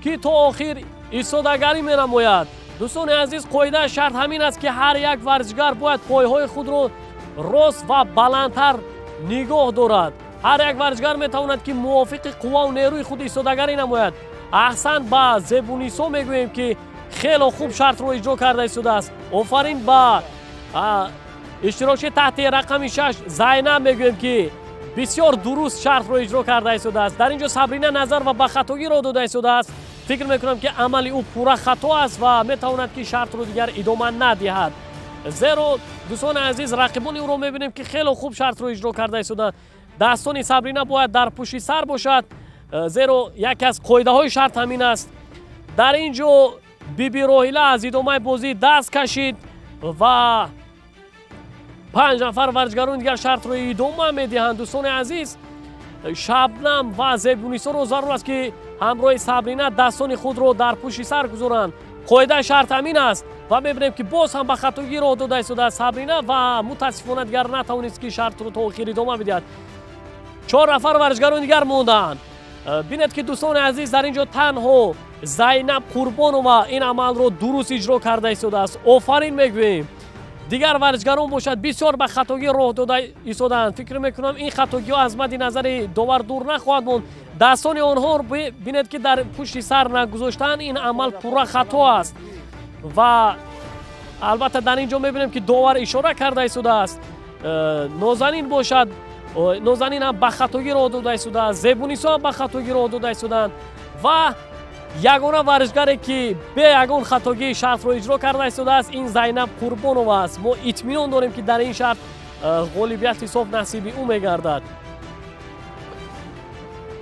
ки то охир истодагарӣ менамояд. Дӯстони азиз, қоидаи шарт ҳамин аст, ки ҳар як варзишгар бояд пойҳои худро рост ва баландтар нигоҳ дорад. Ҳар як варзишгар метавонад, ки мувофиқи қувваву нерӯи худ истодагарӣ намояд. Аҳсан ба Зебунисо мегӯем, ки хеле хуб шартро иҷро карда истодааст. Офарин ба иштирокчи таҳти рақами 6 Зайнаб мегӯем, ки бисёр дуруст шартро иҷро карда истодааст. Дар ин ҷо Сабрина Назарова ба хатогӣ роҳ дода истодааст. Фикр мекунам, ки амали ӯ пурра хато аст ва метавонад, ки шартро дигар идома надиҳад. Зеро дӯстони азиз, рақибони ӯро мебинем, ки хеле хуб шартро иҷро карда истоданд. Дастони Сабрина бояд дар пушти сар бошад, зеро яке аз қоидаҳои шарт ҳамин аст. Дар ин ҷо Биби Роҳила аз идомаи бозӣ даст кашид ва 5 нафар варзишгарони дигар шартро идома медиҳанд. Дӯстони азиз, Шабнам ва Зебунисоро зарур аст, ки ҳамроҳи Сабрина дастони худро дар пушти сар гузоранд. Қоидаи шарт ҳамин аст ва мебинем, ки боз ҳам ба хатогӣ роҳ дода истодааст Сабрина ва мутаассифона дигар натавонист, ки шартро то охир идома бидиҳад. 4 нафар варзишгарони дигар монданд. Бинед, ки дӯстони азиз, дар ин ҷо танҳо Зайнаб Қурбонова ин амалро дуруст иҷро карда истодааст. Офарин мегӯем. Дигар варзишгарон бошад бисёр ба хатогӣ роҳ дода истодаанд. Фикр мекунам, ин хатогиҳо аз мадди назари довар дур нахоҳад монд. Дастони онҳо бинед, ки дар пушти сар нагузоштан, ин амал пурра хато аст ва албатта дар ин ҷо мебинем, ки довар ишора карда истодааст. Нозанин бошад, Нозанин ҳам ба хатогӣ роҳ дода истодааст, Зебунисо ҳам ба хатогӣ роҳ дода истодаанд ва ягона варзишгаре, ки бе ягон хатогӣ шартро иҷро карда истодааст, ин Зайнаб Қурбонова аст. Мо итминон дорем, ки дар ин шарт ғолибияти соф насиби ӯ мегардад.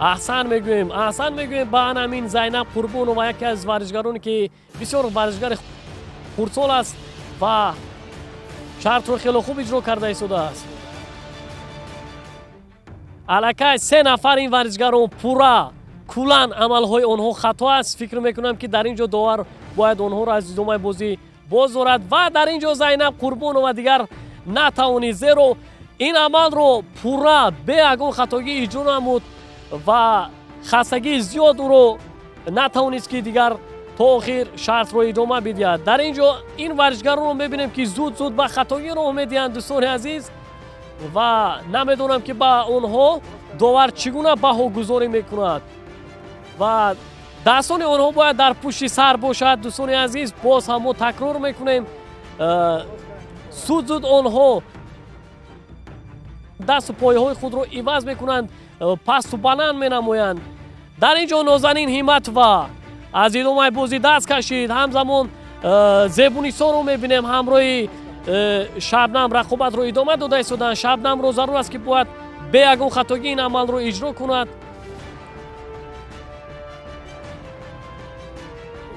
Аҳсан мегӯем, аҳсан мегӯем ба анамин Зайнаб Қурбонова, яке аз варзишгароне, ки бисёр варзишгари хурдсол аст ва шартро хеле хуб иҷро карда истодааст. Аллакай 3 нафар ин варзишгарон пурра куллан амалҳои онҳо хато аст. Фикр мекунам, ки дар ин ҷо довар бояд онҳоро аз идомаи бозӣ боздорад ва дар ин ҷо Зайнаб Қурбонова дигар натавонист, зеро ин амалро пурра бе ягон хатогӣ иҷро намуд ва хастагии зиёд ӯро натавонист, ки дигар то охир шартро идома бидиҳад. Дар ин ҷо ин варзишгаронро мебинем, ки зуд-зуд ба хатогӣ роҳ медиҳанд, дӯстони азиз, ва намедонам, ки ба онҳо довар чӣ гуна баҳогузорӣ мекунад ва дастони онҳо бояд дар пушти сар бошад. Дӯстони азиз, боз ҳам мо такрор мекунем, зуд-зуд онҳо дасту пойҳои худро иваз мекунанд, пасту баланд менамоянд. Дар ин ҷо Нозанин Ҳиматова аз идомаи бозӣ даст кашид. Ҳамзамон Зебунисоро мебинем, ҳамроҳи Шабнам рақобатро идома дода истоданд. Шабнамро зарур аст, ки бояд бе ягон хатогӣ ин амалро иҷро кунад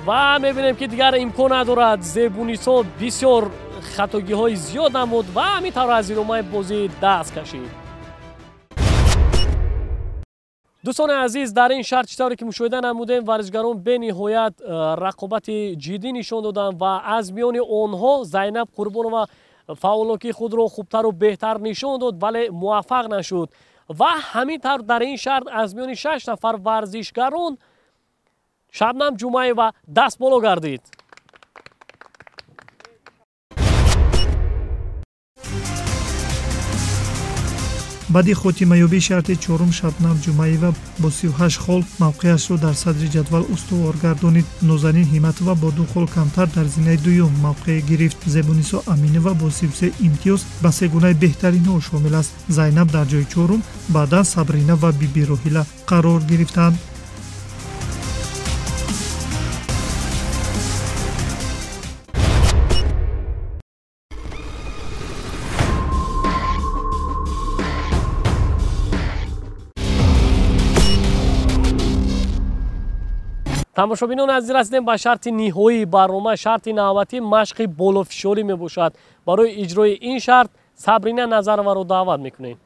ва мебинем, ки дигар имкон надорад. Зебунисо бисёр хатогиҳои зиёд намуд ва ҳамин тавр аз идомаи бозӣ даст кашид. Дӯстони азиз, дар ин шарт чӣ тавре ки мушоҳида намудем, варзишгарон бениҳоят рақобати ҷиддӣ нишон доданд ва аз миёни онҳо Зайнаб Қурбонова фаъолнокии худро хубтару беҳтар нишон дод, вале муваффақ нашуд. Ва ҳамин тавр дар ин шарт аз миёни 6 нафар варзишгарон Шабнам Ҷумаева даст боло гардид. Баъди хотимаёбии шарти чорум Шабнам Ҷумаева бо 38 хол мавқеашро дар садри ҷадвал устувор гардонид. Нозанин Ҳиматова бо 2 хол камтар дар зинаи дуюм мавқеъ гирифт. Зебунисо Аминова бо 33 имтиёз ба сегунаи беҳтаринҳо шомил аст. Зайнаб дар ҷои чорум, баъдан Сабрина ва Биби Роҳила қарор гирифтанд. Тамошобинон азиз, расидем ба шарти ниҳоии барнома. Шарти навбатӣ машқи болофишорӣ мебошад. Барои иҷрои ин шарт Сабрина Назароваро даъват мекунем.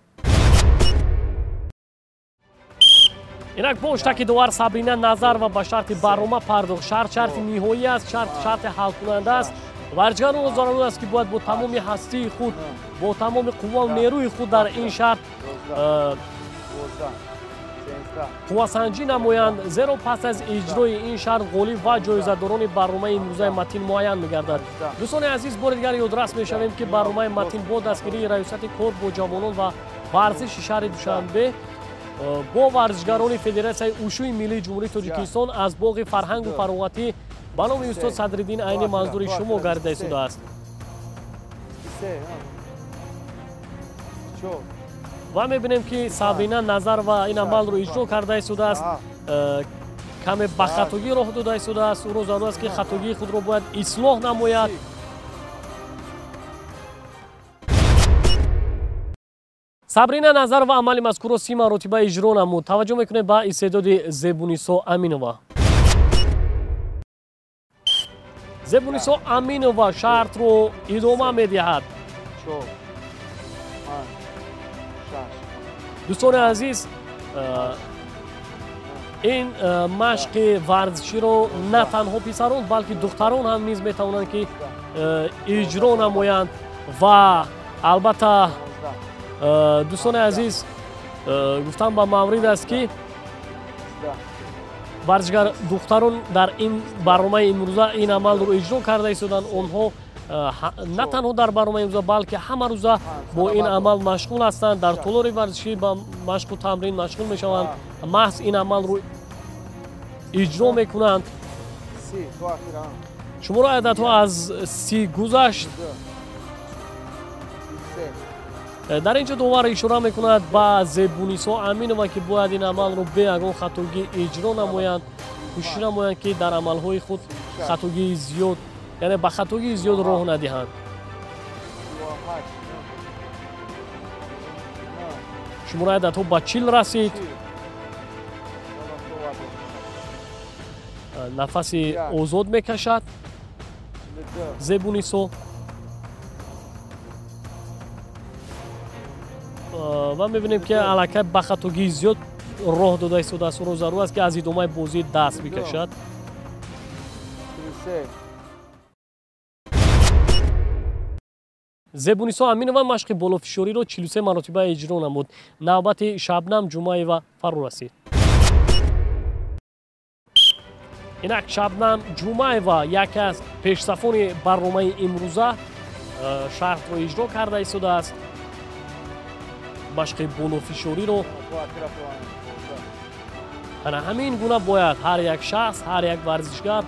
Инак бо уштаки довар Сабрина Назарова ба шарти барнома пардохт. Шарт шарти ниҳоӣ аст, шарт шарти ҳалкунанда аст. Варзишгаронро зарур аст, ки бояд бо тамоми ҳастии худ, бо тамоми қуввау нерӯи худ дар ин шарт қуввасанҷӣ намоянд, зеро пас аз иҷрои ин шарт ғолиб ва ҷоизадорони барномаи имрӯзаи Матин муайян мегардад. Дӯстони азиз, бори дигар ёдрас мешавем, ки барномаи Матин бо дастгирии Раёсати кор бо ҷавонон ва варзиши шаҳри Душанбе бо варзишгарони Федератсияи ушӯи миллии Ҷумҳурии Тоҷикистон аз боғи фарҳангу фароғатӣ ба номи устод Садриддин Айнӣ манзури шумо гардида истодааст. Ва мебинем, ки Сабрина Назарова ин амалро иҷро карда истодааст, каме ба хатогӣ роҳ дода истодааст. Ӯро зарур аст, ки хатогии худро бояд ислоҳ намояд. Сабрина Назарова амали мазкурро 30 маротиба иҷро намуд. Таваҷҷӯҳ мекунем ба истеъдоди Зебунисо Аминова. Зебунисо Аминова шартро идома медиҳад. Дӯстони азиз, ин машқи варзиширо на танҳо писарон, балки духтарон ҳам низ метавонанд, ки иҷро намоянд. Ва албатта, дӯстони азиз, гуфтан ба маврид аст, ки варзишгар духтарон дар ин барномаи имрӯза ин амалро иҷро карда истоданд. Онҳо на танҳо дар барномаи имрӯза, балки ҳама рӯза бо ин амал машғул ҳастанд. Дар толори варзишӣ ба машқу тамрин машғул мешаванд, маҳз ин амалро иҷро мекунанд. Шумораи ададҳо аз 30 гузашт. Дар ин ҷо довар ишора мекунад ба Зебунисо Аминова, ки бояд ин амалро бе ягон хатогӣ иҷро намоянд, кӯшиш намоянд, ки дар амалҳои худ хатогии зиёд, яъне ба хатогии зиёд роҳ надиҳанд. Шумораи ададҳо ба 40 расид. Нафаси озод мекашад Зебунисо. Ва мебинем, ки аллакай ба хатогии зиёд роҳ дода истодааст. Ӯро зарур аст, ки аз идомаи бозӣ даст бикашад. Зебунисо Аминова машқи болофишориро 43 маротиба иҷро намуд. Навбати Шабнам Ҷумаева фаро расид. Инак Шабнам Ҷумаева, яке аз пешсафони барномаи имрӯза, шартро иҷро карда истодааст. Машқи болофишориро ана ҳамин гуна бояд ҳар як шахс, ҳар як варзишгар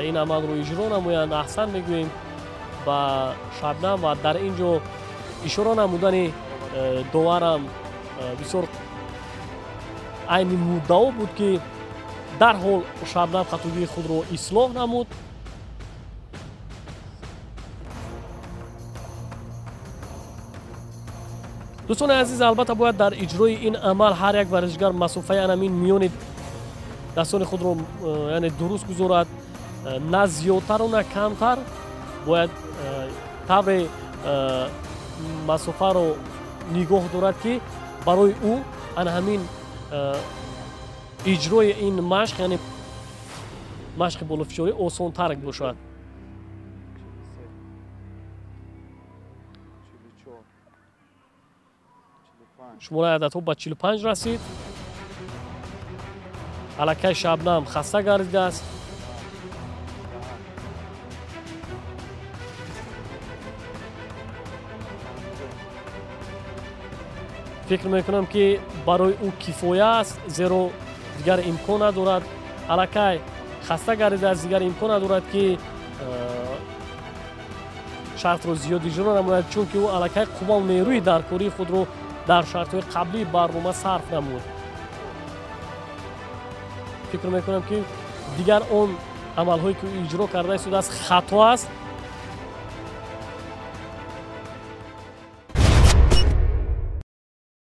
ин амалро иҷро намоянд. Аҳсан мегӯем ба Шабнам ва дар ин ҷо ишора намудани доварам бисёр айни муддао буд, ки дарҳол Шабнам хатогии худро ислоҳ намуд. Дӯстони азиз, албатта бояд дар иҷрои ин амал ҳар як варзишгар масофаи анамин миёни дастони худро, яъне дуруст гузорад, на зиёдтару на камтар. Бояд тавре масофаро нигоҳ дорад, ки барои ӯ ана ҳамин иҷрои ин машқ, яъне машқи болофишорӣ, осонтар бошад. Шумораи ададҳо ба 45 расид. Аллакай Шабнам хаста гардидааст. Фикр мекунам, ки барои ӯ кифоя аст, зеро дигар имкон надорад. Аллакай хаста гардидааст, дигар имкон надорад, ки шартро зиёд иҷро намояд, чунки ӯ аллакай қуввау нерӯи даркории худро дар шартҳои қаблии барнома сарф намуд. Фикр мекунам, ки дигар он амалҳое, ки ӯ иҷро карда истодааст, хато аст.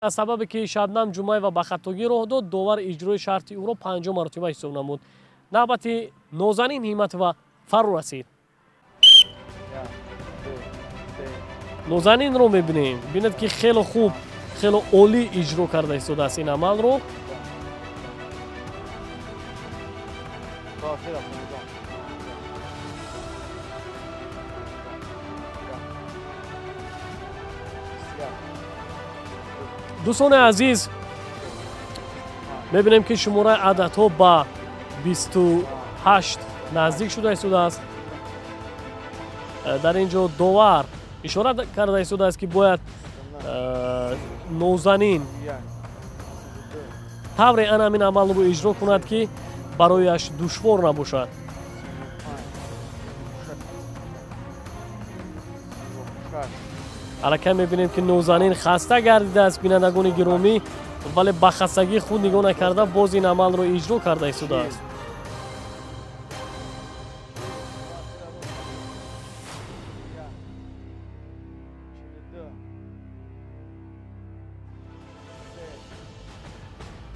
Аз сабабе ки Шабнам Ҷумаева ба хатогӣ роҳ дод, довар иҷрои шарти ӯро 50 маротиба ҳисоб намуд. Навбати Нозанин Ҳиматова фаро расид. Нозанинро мебинем, бинед, ки хело хуб, хело олӣ иҷро карда истодааст ин амалро. Дӯстони азиз, мебинем, ки шумораи ададҳо ба 28 наздик шуда истодааст. Дар ин ҷо довар ишора карда истодааст, ки бояд Нозанин тавре ана ҳамин амалро иҷро кунад, ки барояш душвор набошад. Аллакай мебинем, ки Нозанин хаста гардидааст, бинандагони гиромӣ, вале ба хастагии худ нигоҳ накарда, боз ин амалро иҷро карда истодааст.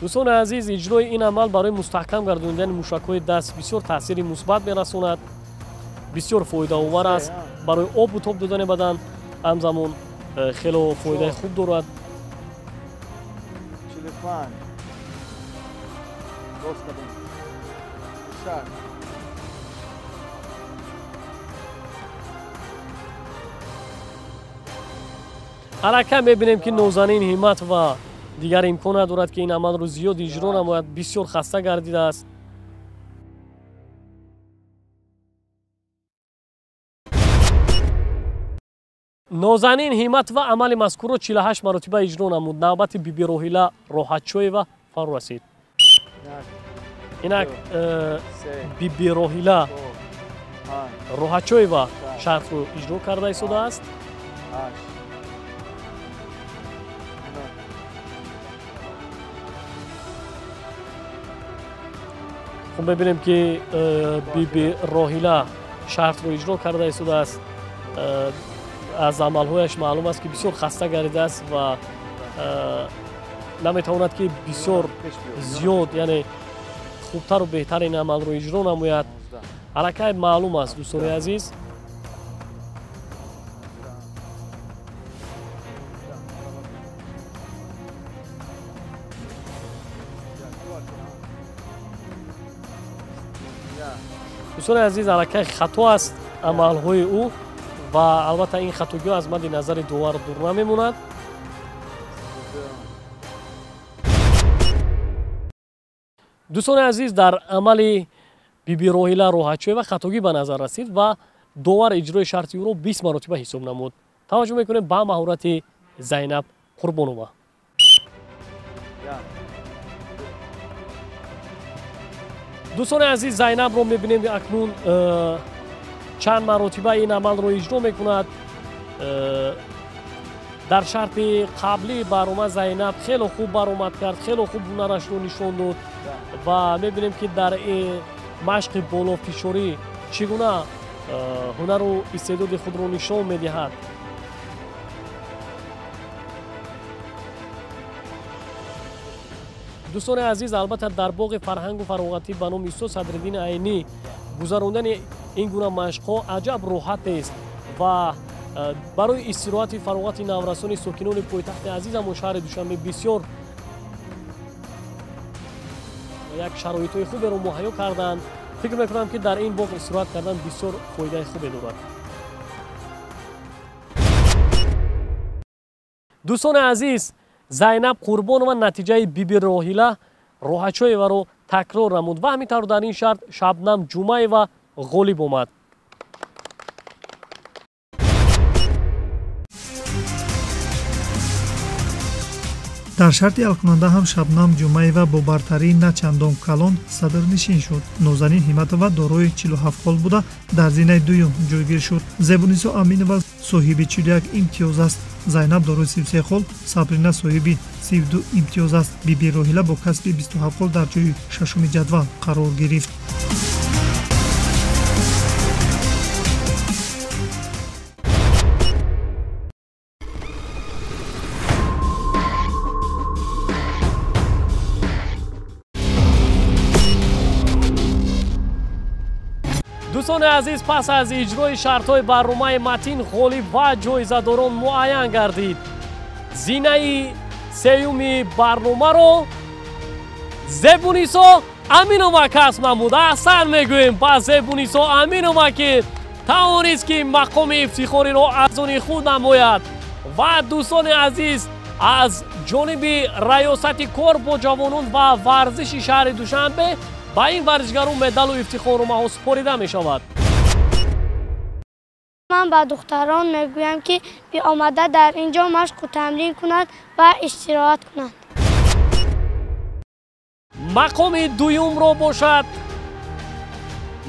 Дӯстони азиз, иҷрои ин амал барои мустаҳкам гардонидани мушакҳои даст бисёр таъсири мусбат мерасонад, бисёр фоидаовар аст барои обу тоб додани бадан, ҳамзамон хело фоидаи хуб дорад. Аллакай мебинем, ки Нозанин Ҳиматова дигар имкон надорад, ки ин амалро зиёд иҷро намояд, бисёр хаста гардидааст. Нозанин Ҳиматова амали мазкурро 48 маротиба иҷро намуд. Навбати Бибироҳила Роҳатчоева фаро расид. Инак Бибироҳила Роҳатчоева шартро иҷро карда истодааст. Хуб, мебинем, ки Биби Роҳила шартро иҷро карда истодааст. Аз амалҳояш маълум аст, ки бисёр хаста гардидааст ва наметавонад, ки бисёр зиёд, яъне хубтару беҳтар ин амалро иҷро намояд. Аллакай маълум аст, дӯстони азиз. Дӯстони азиз, аллакай хато аст амалҳои ӯ ва албатта ин хатогиҳо аз мадди назари довар дур намемонад. Дӯстони азиз, дар амали Биби Роҳила Роҳатчоева хатогӣ ба назар расид ва довар иҷрои шарти ӯро 20 маротиба ҳисоб намуд. Таваҷҷӯҳ мекунем ба маҳорати Зайнаб Қурбонова. Дӯстони азиз, Зайнабро мебинем акнун чанд маротиба ин амалро иҷро мекунад. Дар шарти қаблӣ барнома Зайнаб хело хуб баромад кард, хело хуб ҳунарашро нишон дод ва мебинем ки дар машқи болофишорӣ чӣ гуна ҳунару истеъдоди худро нишон медиҳад. Дӯстони азиз, албатта дар боғи фарҳангу фароғатӣ ба номи устод Садриддин Айнӣ гузарондани ин гуна машқҳо аҷаб роҳатест ва барои истироҳати фароғати наврасони сокинони пойтахти азизамон шаҳри Душанбе бисёр як шароитҳои хуберо муҳайё карданд. Фикр мекунам ки дар ин боғ истироҳат кардан бисёр фоидаи хубе дорад. Дӯстони азиз, Зайнаб Қурбонова натиҷаи Биби Роҳила Роҳатчоеваро такрор намуд ва ҳамин тавр дар ин шарт Шабнам Ҷумаева ғолиб омад. Дар шарти ҳалкунанда ҳам Шабнам Ҷумаева бо бартарии на чандон калон садрнишин шуд. Нозанин Ҳиматова дорои 47 хол буда дар зинаи дуюм ҷойгир шуд. Зебунисо Аминова соҳиби 41 имтиёз аст. Зайнаб дорои 33 хол, Сабрина соҳиби 32 имтиёз аст. Биби Роҳила бо касби 27 хол дар ҷои шашуми ҷадвал қарор гирифт. Дӯстони азиз, пас аз иҷрои шартҳои барномаи Матин ғолиб ва ҷоизадорон муайян гардид. Зинаи сеюми барномаро Зебунисо Аминова касб намуд. Аҳсан мегӯем ба Зебунисо Аминова, ки тавонист ки мақоми ифтихориро аз они худ намояд. Ва дӯстони азиз, аз ҷониби раёсати кор бо ҷавонон ва варзиши шаҳри Душанбе ба ин варзишгарон медалу ифтихорномаҳо супорида мешавад. Ман ба духтарон мегӯям, ки биомада дар ин ҷо машқу тамрин кунанд ва истироҳат кунанд. Мақоми дуюмро бошад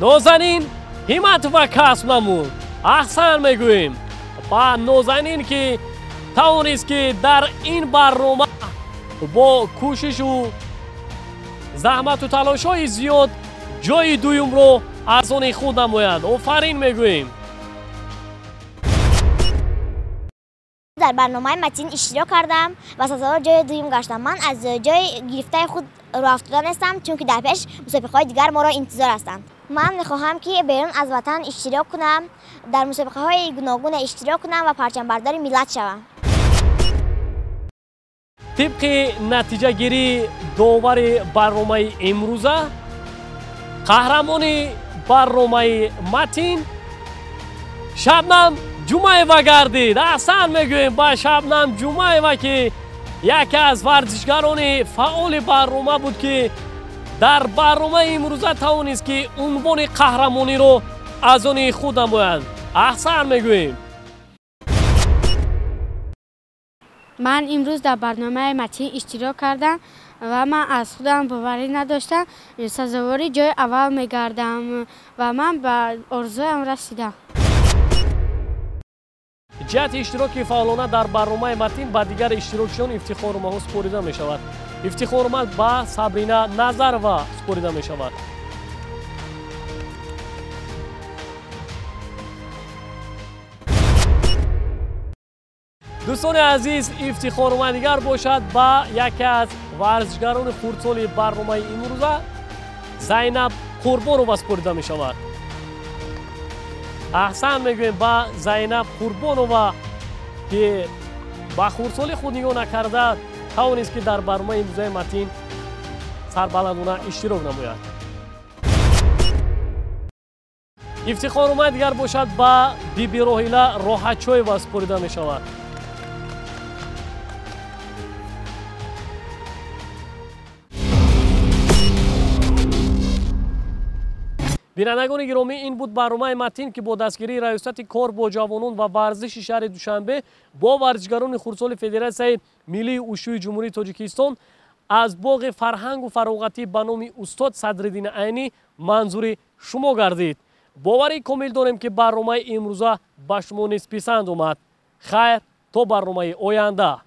Нозанин Ҳиматова касб намуд. Аҳсан мегӯем ба Нозанин, ки тавонист ки дар ин барнома бо кӯшишу заҳмату талошҳои зиёд ҷои дуюмро аз они худ намояд. Офарин мегӯем. Дар барномаи Матин иштирок кардам ва сазовор ҷои дуюм гаштам. Ман аз ҷои гирифтаи худ роҳафтода нестам, чунки дар пеш мусобиқаҳои дигар моро интизор ҳастанд. Ман мехоҳам, ки берун аз ватан иштирок кунам, дар мусобиқаҳои гуногун иштирок кунам ва парчамбардори миллат шавам. Тибқи натиҷагирии довари барномаи имрӯза, қаҳрамони барномаи Матин Шабнам Ҷумаева гардид. Аҳсан мегӯем ба Шабнам Ҷумаева, ки яке аз варзишгарони фаъоли барнома буд, ки дар барномаи имрӯза тавонист ки унвони қаҳрамониро аз они худ намояд. Аҳсан мегӯем. Ман имрӯз дар барномаи Матин иштирок кардам ва ман аз худам боварӣ надоштам. Сазовори ҷои аввал мегардам ва ман ба орзуям расидам. Ҷиҳати иштироки фаъолона дар барномаи Матин ба дигар иштирокчиён ифтихорномаҳо супорида мешавад. Ифтихорнома ба Сабрина Назарова супорида мешавад. Дӯстони азиз, ифтихорнома дигар бошад ба яке аз варзишгарони хурдсоли барномаи имрӯза Зайнаб Қурбонова супорида мешавад. Аҳсан мегӯем ба Зайнаб Қурбонова, ки ба хурдсоли худ нигоҳ накарда тавонист ки дар барномаи имрӯзаи Матин сарбаландона иштирок намояд. Ифтихорномаи дигар бошад ба Биби Роҳила Роҳатчоева супорида мешавад. Бинандагони гиромӣ, ин буд барномаи Матин, ки бо дастгирии Раёсати кор бо ҷавонон ва варзиши шаҳри Душанбе бо варзишгарони хурдсоли Федератсияи миллии ушӯи Ҷумҳурии Тоҷикистон аз боғи фарҳангу фароғатӣ ба номи устод Садриддин Айнӣ манзури шумо гардид. Боварӣ комил дорем, ки барномаи имрӯза ба шумо низ писанд омад. Хайр, то барномаи оянда.